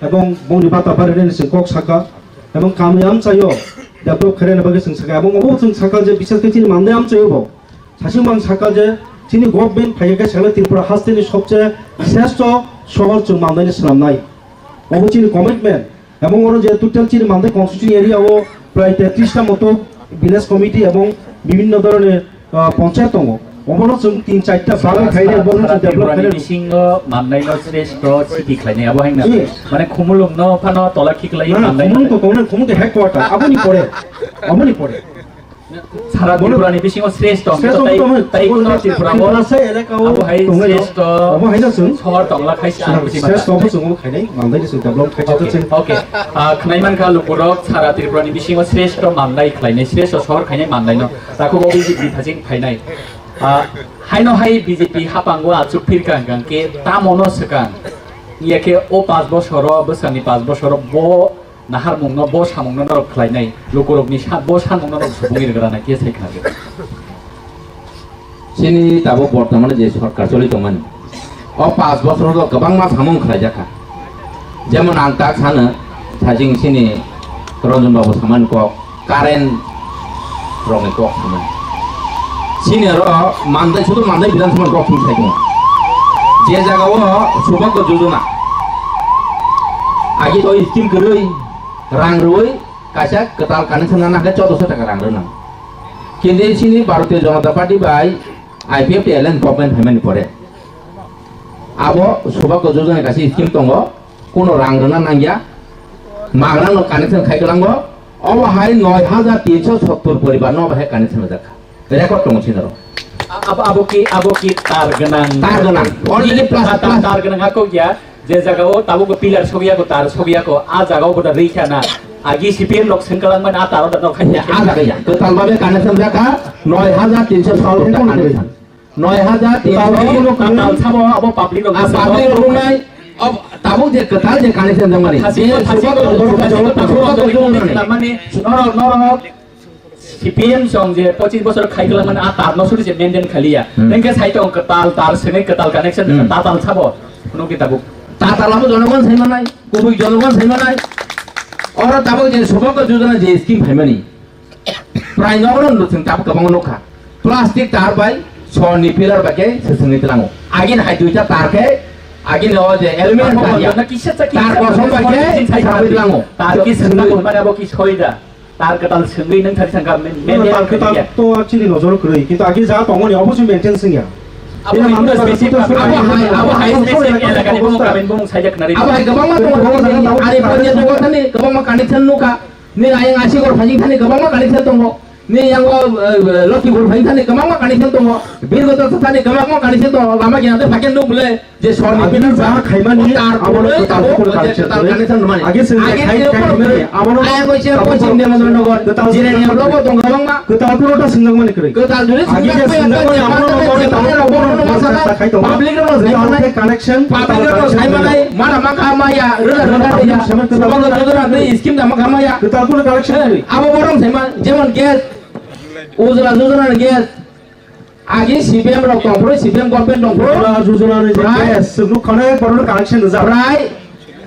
Ebong bongni bata barinani chwng kok saka, ebong kamiyam chayo develop khainani bagwi chwng saka, ebong obo chwng saka je bisas khai chini mandai amchaio bo sasing mang saka je chini government phaikhe khe sakle Tripura hasteni sobse sreshto sohor chwng mandaini swnamnai, obo chini commitment. Ebong oro je total chini mandai constituency area o prai tetris ta moto village committee ebong bibinno dhoroner ah, ponchayat tongo. Obono chwng tin charta bago khainai, obono chwng develop khainai. Bisingo mannaino sreshto city khlainai, abo haino. Mane Khumulwngno phano tola khiklai mannaino. Khumulwng to tongnai, Khumulwng to headquarter, aboni pore, aboni pore. Sara Tripurani bisingo sreshto, sreshto tei, tei kuno Tripura bo, Tripura se elaka o abo hai tongnai, sreshto, abo haino chwng sohor tongla khai se ang buji mano. Sreshto bo chwng obo khainai, mandaino chwng develop khai. Okay, okay. Ah, khnai mankha lukurok sara Tripurani bisingo sreshto mandai khlainai, sreshto sohor khainai mandaino. Takhuk o B J P ni thaching phainai. Ah, haino hai B J P hapango achuk phirkang kang khe tamono swkang. Iya khe o panch bosoro, bwskanni panch bosoro bo naharmungno, bo samungno norok khlainai, lukurokni sa-, bo samungno norok subungwi rwgranai khe sai khnakhe. Chini tabuk bortomane je sorkar choli tongmani, o panch bosoro kwbangma samung khlaijakha. Jemon ang tak sano, sajing sini Ranjan babu samani kok, current rokni kok samani. Sini oro mandai, sudu mandai Bidhan Sabha kok sini sai tongo. Je jaga o Subhagya Yojana, agi to scheme kwrwi, rang rwi, kaisa kwtal connection nana khe choudoso taka rang rwnang. Kintu sini Bharatiya Janata Party bai I P F T alliance government phaimani pore, abo Subhagya Yojana kaisa scheme tongo, kuno rang rwna nangya, magrano connection khai kwlango, obo hai noi hajar tinso sottor poribar no bahai connection rwjakha, record tongo sinaro. Abo, abo ki, abo ki tar gwnang? Tar gwnang. Already plus, tar, plus. Tar gwnang hakok ya, je jaga o tabuk pillar sogya ko, tar sogya ko, a jaga o boda rikha na. Agi C P M lok sengkalang man a tar o da nok khai. Ya, a jaga ya. Kwtal babe connection jakha, noi hajar tinso sottor connection. Noi hajar tinso. Katal sabo abo public rok. Ah, public rok nai, ob, tabuk je kwtal je connection jangmani. Thasik, thasik, thasik, thasik, thasik, thasik, thasik, mane, norok, norok, C P M song je pochis bosor khai kwlang mane a tar no suri je maintain khaliya. Hmm. Nengke sai tong kwtal tar sene kwtal connection, hmm, tatal sabo. Kuno ki tabuk. Tatal abo jonogon sai manai, kubui jonogon sai manai. Oro tabuk je Subhagya Yojana je scheme phaimani. Prai nokno nukthung tabuk kwbangma nukha. Plastic tar bai sorni pillar bai khe swswngwi tlango. Agini hai duita tar khe, agini o je aluminium tar ya. Tar kosom bai khe sawi tlango. Tar ki swngna kon mane abo ki soida. Tar kwtal swngwi nang thari thangkha, men-, men-, tar kwtal to actually nojoro kwrwi, kintu agi ja tongmani obo se maintain swngya. Abo hai, abo hai specific, abo hai specific elaka ni bumung kamin bumung saijak nari. Abo hai kwbangma tongo, ani project ni kwbangma connection nukha. Nini ayang asi gor phajing thani kwbangma connection tongo. Nini yango, eh, Lokhipur phajing thani kwbangma connection tongo. Birgoto thani kwbangma connection tongo. Lama gina de phaikhe nuk bole je sorni pillar ja khaimani abo kwtal connection rwmani. Age sing khai khaimani abo ayang koi se pochim de Mondol Nagar. Jirania block o tong kwbangma. Kwtal kuno ta swngjak mani kwrwi. Kwtal juri age swngjak mani abo no ta khai tong. Public no sai mani. Public no sai mani. Mana ma kha maya, rwda rwda rwda. Sabang rwda rwda rwda scheme da ma kha maya. Kwtal kuno connection kwrwi. Abo borok sai ma, jemon gas, Ujjwala Yojana ni gas. Agi C P M rok tong phuru, C P M government tong phuru. Ujjwala Yojana ni gas, suknu khone borok connection rwjak. Prai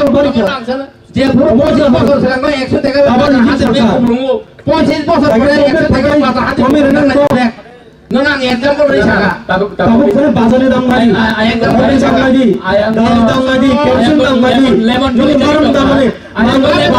Omo bari kha. Je phuno Omo pochish je bosor swnamwi ekso taka Abo bata niji hati sarkar. Bek kubungo. Pochish bosor pore ekso taka bata hati bek. Nang ang example ri saka. Tabuk, tabuk. Tabuk khe bazar ni dam nadi. Ai, ai, ai, Bazar ni dam nadi. Ai, ai, Dal ni dam nadi. Kerosene dam nadi. Lemon, lemon, Nini lemon, maram dam nadi. Ai, ai,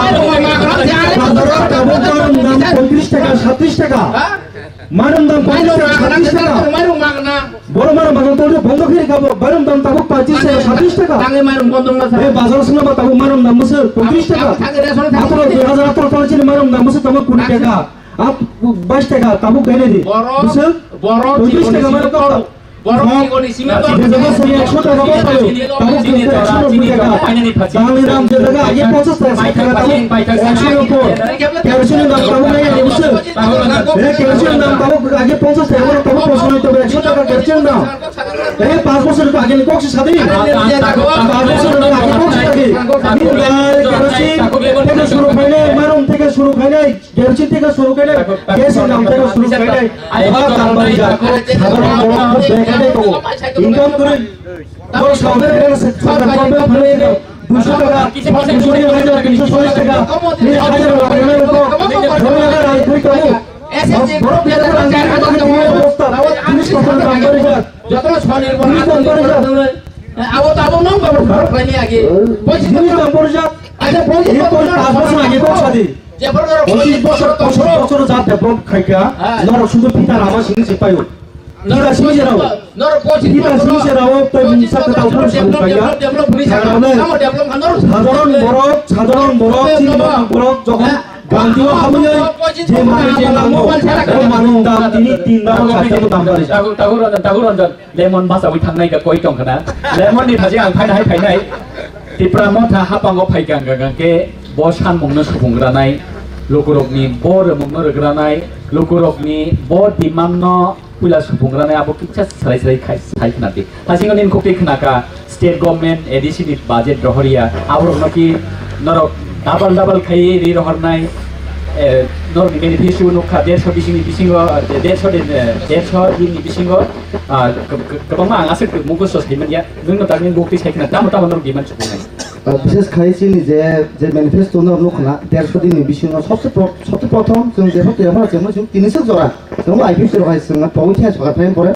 Bazar o tabuk maram dam poitris taka, satris taka. Ha? Maram dam poitris taka, satris taka. Maram magna. Boro maram bazar tolde bondo khe kabo. Maram dam tabuk poitris taka, satris taka. Tangai maram bondo na sa. Be bazar swnam ba tabuk maram dam bwswk poitris taka. Tangai reson tangai. Atoro dui hazar atoro tol chini maram dam bwswk tabuk kuri taka. Ap, bais taka tabuk gainai di. Borok, Bwswk? Borok, Poitris taka mano kok. Borok, Chikoni simi Chikoni simi ekso taka bo paio. Tabuk ekso noboi taka. Dangni dam je jaga age ponchas taka, sat taka tabuk ekso noboi. Kerosene dam tabuk nai ani bwswk. Be kerosene dam tabuk age ponchas taka, tabuk ekso noboi taka, ekso taka kerosene dam. Be panch bosor age ni kok si sadi. Panch bosor age kok si sadi. Nini dal kerosene theke suru khainai, maram theke suru khainai. Kerosene theke suru khainai, gas ni dam theke suru khainai, ba dam bari jak, sadharon borok bek khe tongo. Income kwrwi, borok saudari khe sadhar borok bek khe tongo. Duiso taka, duiso ni hajar, duiso chollish taka, ni hajar rok khe tongo. Borok khe rai khe tongo. Borok bek khe rai khe tongo, bosta, jinis potro dam bari jak. Jinis dam bari jak. Abo to abo nang babu borok khlaini agi. Jinis dam bari jak. Acha, pojis bosor age kok sadi. Pojis bosor, pojis bosor jat develop khaika, norok sudu pita lama sini se payo. Pita sini se rao. Pita sini se rao, tei bini sakhe tao phano sani paika. Sadharon borok, sadharon borok, chini borok, borok jokhon Gandhi o habwi je manwi je nango, o manwi dam tini tin dam, sat dam dam bari. Tagur, tagur, tagur, tagur, Lemon bachawi thangnai ka koi tong khna. Lemon ni thajing ang phaina hai phainai. Tipra Motha hapango phaikha ang khe bo sanmung no supung granai, lukurok ni bo remung no rwgranai, lukurok ni bo demand no puila supung granai, abo kisa salai salai khai sai khna di. Thajing ni khukti khna ka state government A D C ni budget rohorya, abo rok no ki norok double double khai ri rohornai, eh, norok ni manifesto nukha dersho bising ni bisingo, eh, dersho din, eh, dersho din ni bisingo. Ah, kwbangma ang aswk mukhusto saimanya, nwngno tamni bukti saikhe tamo tamo norok demand sukunai. Ah, bishes khai chini je, je manifesto no nukha na, dersho din ni bisingo sobse pro-, sobse prothom chwng je hote hora chwng chwng tini swk jora chwng I P F T rok hai chwng pogwi thya soka thai pore.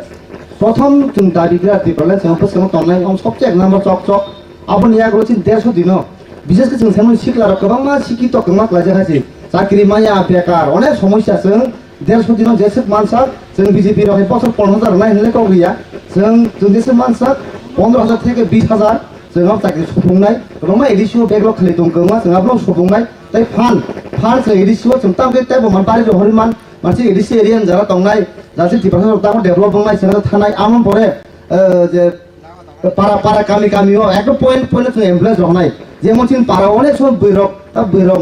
Prothom chwng dabi gra di pale chwng pwswng tongnai om sobse ek number chok chok. Aboni yagulo chini dersho dino. Bishes khe chwng saimanya sikla rok kwbangma sikito kwbangma klaijak hai se. Chakri maya bekar onek somosya chwng Dersho dino jeswk mansak, chwng B J P rok hai bosor pondro hajar rwnai hinwi kok riya. Chwng, chwng jeswk mansak, pondro hajar theke bis hajar, chwng o chakri supungnai. Kwbangma A D C o backlog khwlai tong kwbangma, chwng abono supungnai. Tei phan, phan chwng A D C o chwng tamo khe teibo man bari rohorwi man, mansi A D C area ni jara tongnai, jasi Tiprasa rok tamo develop wngnai, chwng thanai, amon pore, eh, je, Para, para, kami, kami o ekdom point, point o chwng ambulance rok nai. Jemon chini para o onek somoy bwrwi rok, ta bwrwi rok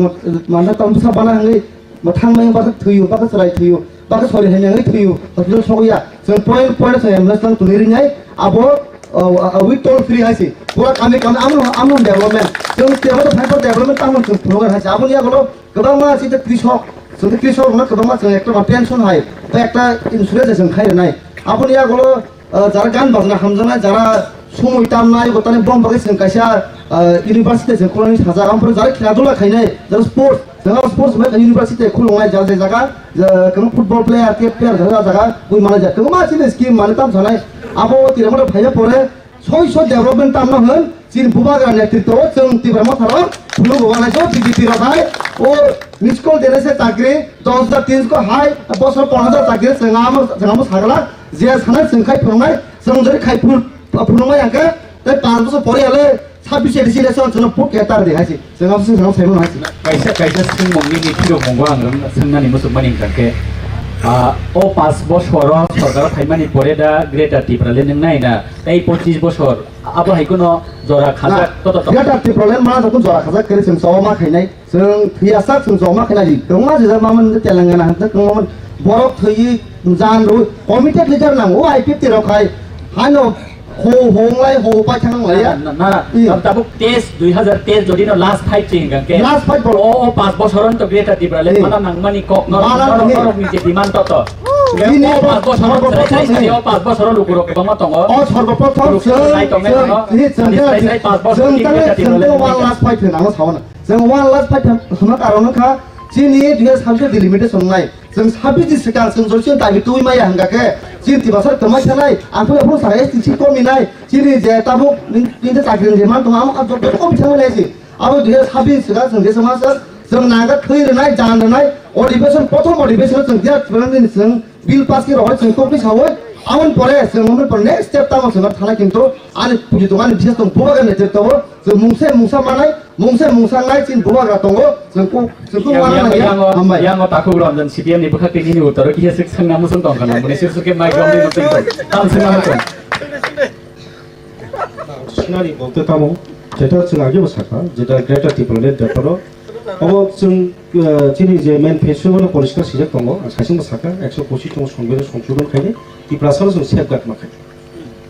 mane ta bwsa bana hwnwi bo thangmani bakhe thwiyo, bakhe chwrai thwiyo, bakhe sori hamya wngwi thwiyo, hospital sogwi ya. Chwng point, point o chwng ambulance nang twnwi rinai, abo, o, o, wi toll free hai se. Pura kami, kami, amo, amo development. Chwng tebo to five development tamo chwng phunuknai hai se. Aboni yagulo kwbangma chini krisok, chwng krisok rokno kwbangma chwng ekta ma pension hai, ba ekta insurance chwng khai rwnai. Aboni yagulo, ah, jara gan bajna hamjaknai, jara sumui tamnai, bo tani bom bagwi chwng kaisa, ah, university chwng khulani sajak. Ampore jara khela dula khainai, jara sports, jara sports mai university khulungnai, jara jai jaga, ah, kwbang football player, cricket player, jara jaga, bui mana jaga. Kwbangma chini scheme mane tam sanai. Abo tira moto phaiya pore, soi soi development tamno hwn, chini bubagra netritwo o chwng Tipra Motha rok phunuk rwna nai, B J P rok hai o miss call denai se chakri dos hajar tinso hai, bosor pondro hajar chakri chwng amo, chwng amo sagala, je sanai chwng khai phunuknai, chwng jori khai phun-, phunuknai hwnkhe, tei panch bosor pore ale, Sabbish election chwngno vote ketar de hai se. Chwng abo se chwng saimano hai se. Kaisa, kaisa swngmung nini phirokmungo ang rwng swngnani muchungmani hwnkha khe, ah, o panch bosoro sorkaro phaimani pore da Greater Tipraland wng nai na? Tei pochis bosor abo hai kheno jora khajak Na, toto tong. Greater Tipraland ma joto jora khajak khe chwng choba ma khainai. Chwng thwiyasak chwng joma khe nai, kwbangma jesa mamani Telangana hwnjak kwbangma borok thwiwi jan rwi committed leader nango, o I P F T rok hai haino ho honglai ho paithang lai ya. Na, na, na, na, Hmm. tab-, tabuk test, dui hazar test jodi no last fight ching hwnkha khe. Last fight bol. O, o panch bosor on to Greater Tipraland Hmm. mana nangmani kok no, Mana no, nangmani. Norok ni je demand to to. Bini O panch bosor on sorboprothom sai, sai, ni. O panch bosor on lukurok kwbangma tongo. O sorboprothom Lukurok chwng, sai tongnai chwng, tongo. Ni chwng Sai, sai, sai, panch bosor chwng ni tangwi Greater chwng Tipraland tangwi ni. One last fight hwnwi nango sawana. Chwng one last fight hwnma karon wngkha, chini dui hazar sabbish delimitation wngnai. Chwng sabbish ni swkang chwng jodi chwng dabi twi maya hwnkha khe, chini Tiprasa kwmai sanai, ang phano phano sakha S T C komi nai, chini je tabuk nini je chakri ni je man tongo, amo kha joto komi thangwi nai se. Abo dui hazar sabbish ni swkang chwng je chwng masa, chwng nangkha thwi rwnai, jan rwnai, adhibeshon, prothom adhibeshon chwng je chwng nini chwng Bill pass khe rohor chwng tokni sawi, aboni pore chwng aboni pore next step tamo chwng thanai kintu ani puji tong ani bises tong bubagra ni je tongo chwng mungsa mungsa manai mungsa mungsa nai chini bubagra tongo chwng kok chwng kok Yang, mana yang, nai yang, hambai. Yang takhuk Ranjan C P M ni bwkhak tini ni utaro kisa sik sangna musung tong kana muni sir suke mai gom ni musung tong tam sangna musung. Sinani bolte tamo, jeta chwng age bo sakha, jeta Greater Tipraland beparo. Obo chwng, eh, chini je manifesto no poriskar sijak tongo, ang saichung bo sakha, ekso pochis tong songbidhan songsodhon khaini, Tiprasa no chwng safeguard ma khai.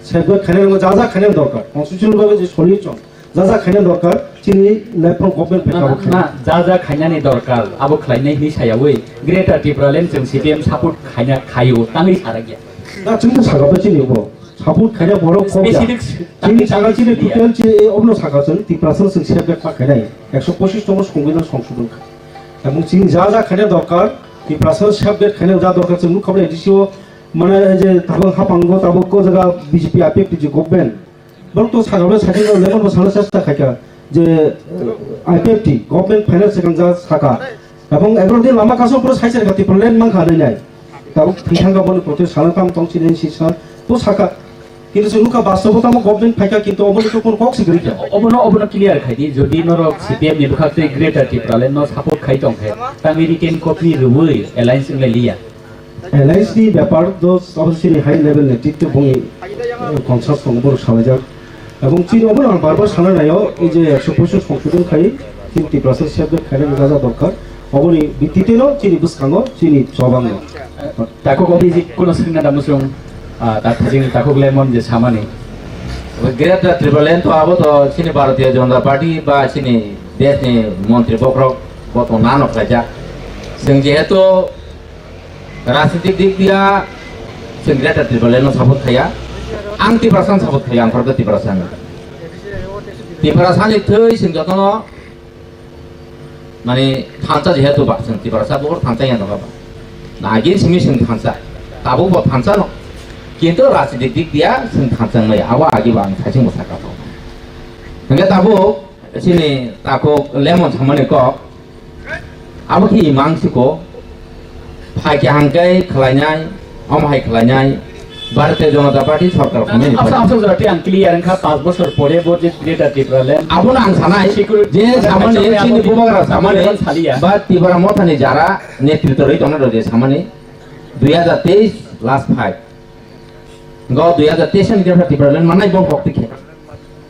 Safeguard khaina no ja ja khaina dorkar, constitutional babe je solution, ja ja khaina dorkar, chini left front government Na, phaikha bo na, khaina. Na, ja ja khainani dorkar, abo khlainai hini sayawi, Greater Tipraland chwng C P M support khaina khaio, tangwi sarakya. Na chwng bo sakha bo chini bo. Support khaina borok kok ya. Specific Chini topic saka chini clear. Total chi, eh, obno saka chwng Tiprasa chwng safeguard ma khainai. Ekso pochis tong songbidhan songsodhon kha. Ebong chini ja ja khaina dorkar, Tiprasa safeguard khaina ja dorkar chwng nukha bai A D C o mane je tabang hapango tabuk ko jaga B J P I P F T G government. Borok to saka bai saka lemon bo sana chesta khaikha. Je, eh, I P F T, government finance second ja saka. Ebong egaroh din lama kaso puro sai sai kati problem mang kha nai nai. Tabuk thwithang ka boni protest sana tam tong chini si sa. To saka. Kintu se nukha bastobo tamo government phaikha kintu oboni to kono kok si gori kha. Obono, obono clear khai di, jodi norok C P M ni bwkhak tei Greater Tipraland no support khai tong khe, tangwi written copy rwui alliance wng lai liya. Alliance ni bepar do obviously high level netritwo boni, eh, consult tongo borok salaijak. Ebong chini obono ang bar bar sana naio, ei je ekso pochis songsodhon khai, chini Tiprasa safeguard khaina jaga dorkar. Oboni bittite no chini bwskango chini chobango. Takhuk Abhijit kono swngna da musung, ah, ta thajing takhuk lemon je samani. Greater Tipraland to abo to chini Bharatiya Janata Party ba chini desh ni montri bokrok bo to nano khlaijak. Chwng jehetu Rajnitik dik dia chwng Greater Tipraland no support khaya. Ang Tiprasa no support khaya, ang khoroksa Tiprasa no. Tiprasa ni thwi chwng jotono mani thansa jehetu ba chwng Tiprasa bo thansa ya no ba. Na agin simi chwng thansa. Tabuk bo thansa no. Kintu rajnitik dik dia chwng thansa maya. Abo agi ba ang saichung bo sakha. Hingke tabuk chini takhuk lemon samani kok. Abo khe imang siko. Phai khe hangkai khlainai, omo hai khlainai. Bharatiya Janata Party sorkar khonai ni Absa, phai. Absa jora tei ang clear wngkha, panch bosor pore bo je Greater Tipraland. Abono ang sanai, security je samani, samani chini abo bubagra samani, saliya. Ba Tipra Mothani jara netritwo rwi tongna rw je samani, dui hajar teis last fight. Go dui hajar teis ni Greater Tipraland manai bo kok tikhe.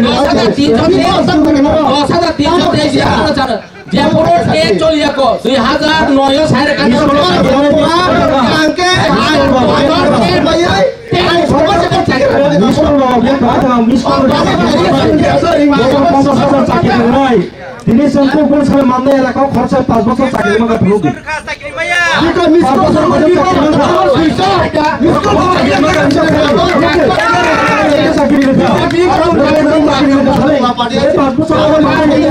Dos hajar tinso teis, dos hajar tinso teis, ya, ano chano. Je poro case choli ako, dui hajar noi o sai rwkha. Tini chwng kuk kuk sal manna elaka khorsa pas bochor chakri mangkha phunukdi. Pas bochor chakri mangkha. Chakri rwkha. Pas bochor chakri rwkha.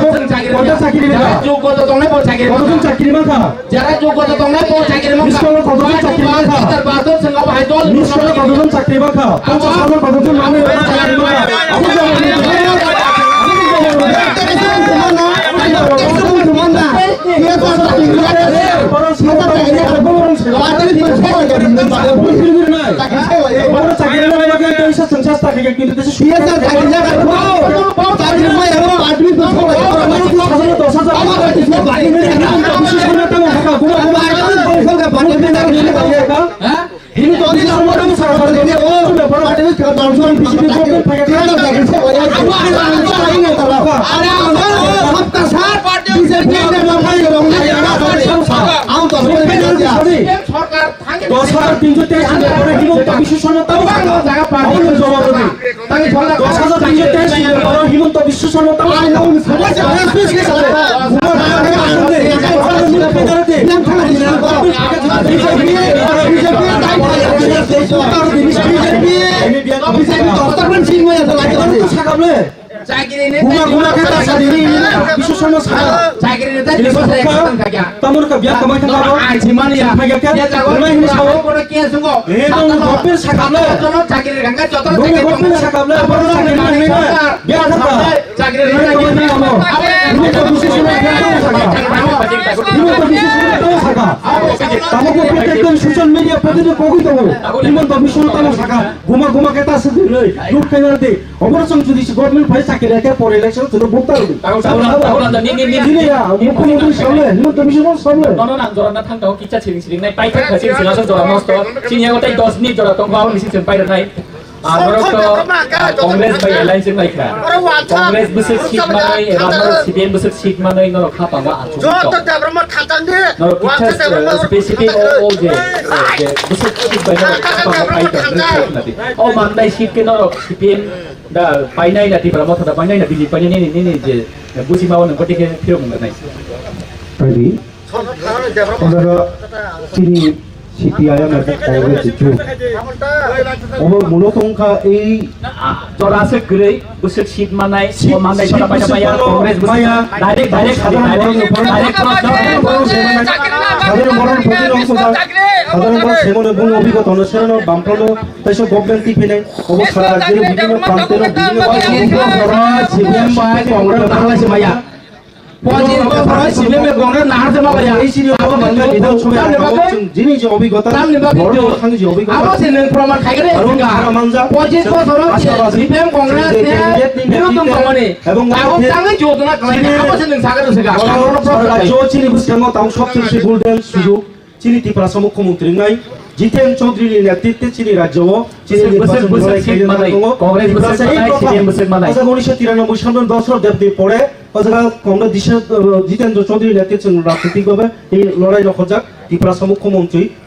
Koto chakri mangkha? Jara jogota tongnai bo chakri mangkha. Jara jogota tongnai bo chakri mangkha. Miskolo koto jon chakri mangkha? Miskolo koto jon chakri mangkha? Ponchas hajar koto jon manwi chakri mangkha? Abo jagani Dos hajar tinso teis ni bepore Himanta Biswa Sarma tamo sakha. Aboni jawab rwdi. Dos hajar tinso teis ni bepore Himanta Biswa Sarma tamo sakha. Sakha ble. Guma guma khe ta sadi ni, ni na bisu sono sa. Chakiri ni tamo ka biya kamai thang abo. Ai simani ya. Phai ga khe. Rwmai hini sao. Kono kiya sungo. Eh, nong gopir sakable. Jono chakiri ranga joto. Nong gopir sakable. Abo chakiri ni na. Biya thang ka. Chakiri ni na. Nong gopir sakable. Nong gopir sakable. Tamo ko protekton social media pagidi kogui tongo. Himanta Biswa tamo sakha. Guma guma khe ta sadi ni. Duk khe na de. Obono chwng jodi se government phai chakri rwkhe por election chwngno vote rwdi. Tamo, tamo, tamo, tamo, ni, ni, ni, ni, ya, ni, mukhyamantri ni, samle, Himanta Biswa Sarma samle. Nono nang jora na thang tao kicha siring siring nai, pai thang siring siring asok jora nosto. Sini yago tai dos minute jora tong kau nisi chwng pai rwnai. Ah, norok to, ah, Congress bai alliance wng nai kha. Congress bwswk seat manai, eba norok C P M bwswk seat manai, norok kha pangma achuk to. Norok kicha, eh, specific o, o je, eh, je bwswk seat bai norok kha pangma pai tong, nai kha na di. O mandai seat ke norok C P M Da painai na Tipra Motha da painai na B J P painai nini nini je buji ma wano goti ke phirok nang nai. Tadi, saudara chini C P I M ada Congress itu. Obo mulo tongkha ei jora se gurui busuk seat manai, o manai pada pada maya, Congress busuk maya, direct, direct, direct, direct, direct, direct, saudara moron poti rong sudah, saudara moron semone bung obi ko tono serano bamprono Teisa government ti phinai, obo sara rajyoni bibhinno pranteno bibhinno C P M bai Congress bangla se maya. Pojis bosor C P M bai Congress nahar se maya. Ei sini abo manna Bidhan Sabha jini je obhigota, tamni bagwi boro thang je obhigota. Abo se nang proman khai gre. Aro sara manja. Pojis bosor C P M Congress ni birudh tongmani. Ebong abo tangwi jodona khlai abo se nang sagar se ga. Aro sara rajyo chini bwskango tang sobchesi golden sujog. Chini Tiprasa Mukhyamantri wngnai Jiten Chaudhary ni netritwe chini rajyo o chini bwswk, nirbachon bwswk, bwswk seat manai, tongo. Congress bwswk manai, C P M bwswk manai. O jaga unisho tiranoboi salo dosor debni pore o jaga Comrade Disha, uh, Jitendra Chaudhary ni netritwe chwng rajnitik bhabe ei lorai rok hojak Tiprasa Mukhyamantri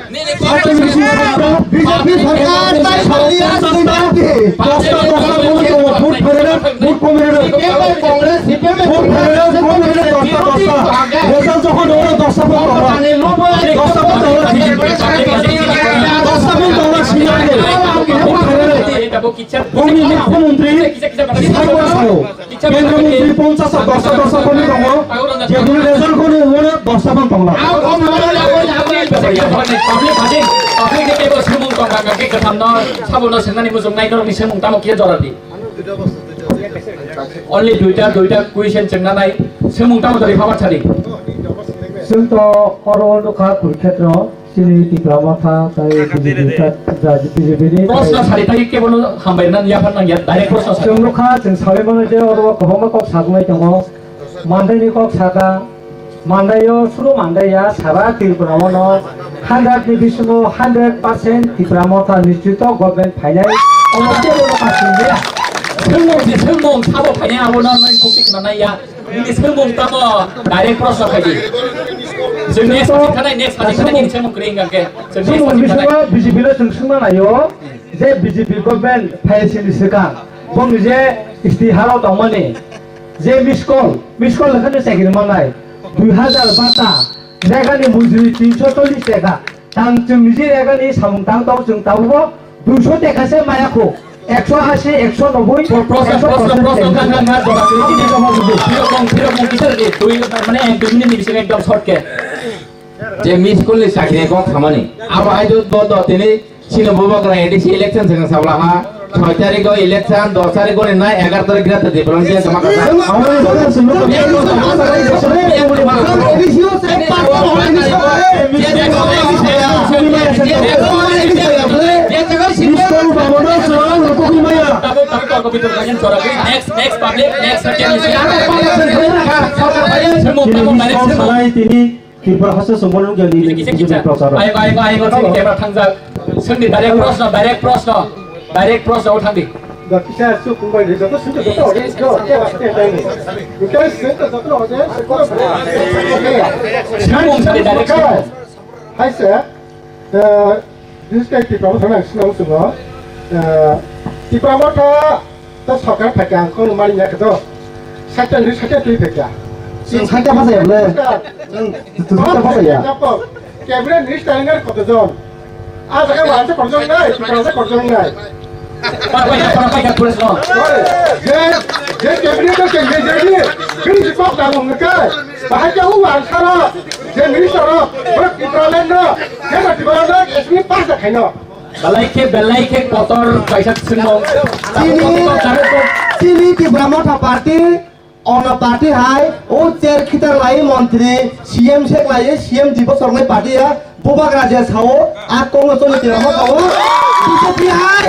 Party meeting, B J P sarkar, party meeting, dosta, dosta, vote, vote, vote, vote, vote, vote, vote, dosta, dosta. Result jokhon oro dosta vote tongo. Dosta vote tongo. Dosta vote tongo, senior leader. Vote tongo. Boni mukhyamantri saibo sao. Kendra mantri ponchas dosta dosta boni tongo. Jekunu result kono oro dosta vote tongo. Public hadi, public ni teibo swngmung tong kha, khe kwtham no, sabo no swngnani muchung nai, norok ni swngmung tamo khe jora di. Only duita, duita question chwngna nai, swngmung tamo jora phabar sadi. Chwng to oro nukha Kurukhetra, chini Tipra Motha, tai B J P ta, ja, B J P ni Proshno sadi tai kebo no hambai nan yaphan nang ya, direct proshno sadi. Chwng nukha, chwng sawi mano je oro kwbangma kok sajaknai tongo, mandaini kok saka, Mandaio, suru mandaia, sara Tripura mono hundred ni bisingo hundred percent Tipra Motha nishchito government phainai, omo kebo no kasing ya. Swngmung je swngmung, sabo phainai abo no nai kukti khna nai ya. Nini swngmung tamo direct proshno khaidi. Jwng next phaji thanai, next phaji thanai nini swngmung kwrwi hwnkha khe. Jwng next phaji thanai. Swngmung bisingo B J P no chwng swngna naio, je B J P government phai sini swkang, bongni je istiharo tongmani, je miss call, miss call hwnkhe chakiri manai, dui hajar bata, jagani mujuri tinsho chollish taka, tang chwng niji jagani samung tang tong chwng tabukbo duisho taka se maya kho, ekso ashi, ekso noboi, Pro-, proshno, ekso proshno, proshno, proshno, kha, kha, kha, jawab. Aboni jawab di. Phirok mung, phirok mung, kisar di, dui, mane, ek dui minute ni bisingo ekdom short khe. Je miss call ni chakiri kok khamani. Abo hai do, do, do, tini Sino bubagra A D C election sengkang sabla ha. Soi tarikh o election, dos tarikh o nai, egar tarikh gira tadi belong dia sama kasa. Next, next public, next. Tini Tripura haste songbono nukya ni B J P procharo. Ayo, ayo, ayo, sini camera thangjak. Sini direct proshno, direct proshno. Direct proshno o thangdi. Da kisa su kungbai ni joto sini joto audience jo, jo, jo, jo. Ukai sini joto audience ko. Sini mung sari direct. Hai se. Eh, Bises khe Tipra Motha nang sinong chwngo, eh, Tipra Motha to sorkar phaikha ang khong mani ya khe to. Satan ri satan twi phaikha. Chwng satan phasaya bole. Chwng, chwng satan phasaya. Cabinet minister wngkha kotojon? A jaga wansa kotojon nai, wansa kotojon nai. Para paikha, para paikha, police no. Oi, je, je cabinet to change je ni, bini si kok da mung kai. Bahai khe u wansa ro. Je minister rok, borok Tipraland no, je Tipraland no, S B pass da khaino. Belai khe, belai khe kotor kaisa swngmung. Chini, chini Tipra Motha party, ono party hai, o chair khitar lai montri, C M sek lai, C M dibo sornai party ya, bubagra je sao, a Congress ni Tipra Motha o, B J P hai,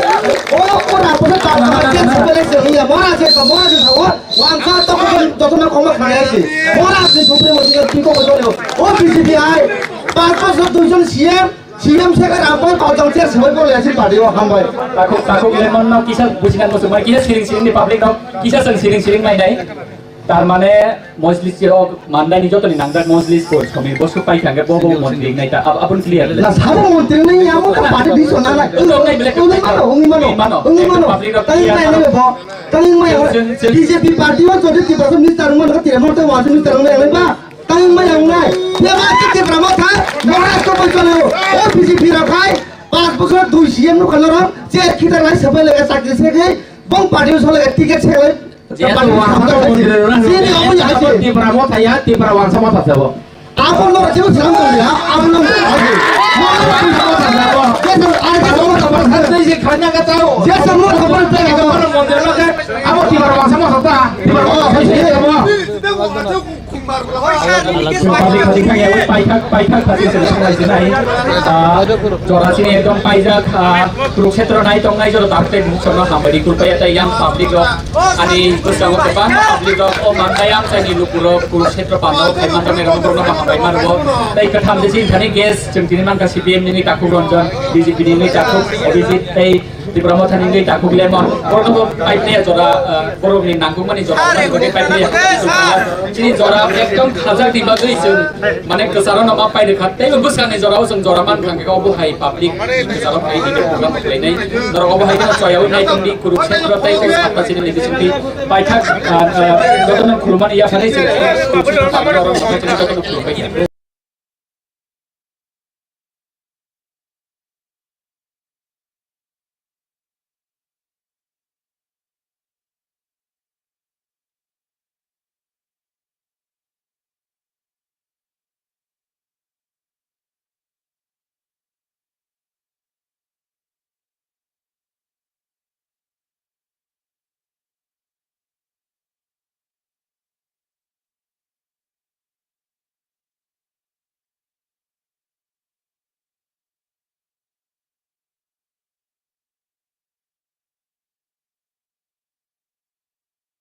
o, o rapo se party hai, chair sek lai se iya, mora je, mora je sao, wansa to joto na koma khaya se, mora je sopre mo je, piko mo jo, o B J P hai, Panch bosor duijon C M, C M se khe rang bai pal jang chair se bai bol ya si party o hambai. Takhuk, takhuk lemon no kisa bujinan muchungmani, kisa siring siring ni public no, kisa chwng siring siring nai nai. Tar mane mojlis o mandai ni joto ni nangjak mojlis bo somi bo su pai thangkhe bo bo montri nai ta, ab-, abun clear. Na sabo montri nai ya mo ta party biso na na. Ungwi mano, ungwi mano, ungwi mano. Public no tang clear nai mano. Nai bo, tang nai. Chwng, chwng, chwng. B J P party o jodi Tipra minister mano, Tipra mano, minister nai ba. Tang maya wngnai. Bebak khe Tipra Motha, Maharashtra bai cholo. O B J P rok hai, panch bosor dui C M nukha norok, chair khitar lai sabai laga chakri se khai, bong party o solaga ticket se lai. Jeto wansa motha se. Sini omo ya se. Tipra Motha ya, Tipra wansa motha se bo. Abo no jebo salam to ya, abo no. Jeto ar ke no khabar sa. Khanya ka tao. Jeto no khabar sa. Abo Tipra wansa motha ta. Tipra wansa motha se bo. Paithak, paithak, paithak, paithak, paithak, paithak, paithak, paithak, ah, jora sini ekdom paijak, ah, Kurukshetra nai tongnai jora tapte muksorno hambai di kulpaya tai yang public rok, ani bwskango kwbangma public rok, o mantai amchaini lukurok Kurukshetra pandao khai manjaknai rok borokno hambai manbo. Tai kwtham jesi thani guest chwng tini mankha C P M nini Takhuk Ranjan, B J P nini Takhuk Abhijit, tai Tipra Mothani wngwi takhuk lemon, borokno bo pipe ni jora, ah, borokni nangkukmani jora, borokni pipe ni chini jora ekdom khajak ni bagwi chwng, mane, kwcharo no ma pai rwkha, tei bo bwskangni jorao chwng jora man thang khe obo hai public kwcharo phai di program khlainai, norok obo hai kheno choyaui nai tongdi, Kurukshetra tei Sapta chini ni bisingtwi paithak, ah, ah, jotono khulumani yapharwi chwng Kurukshetra jotono khulumbai.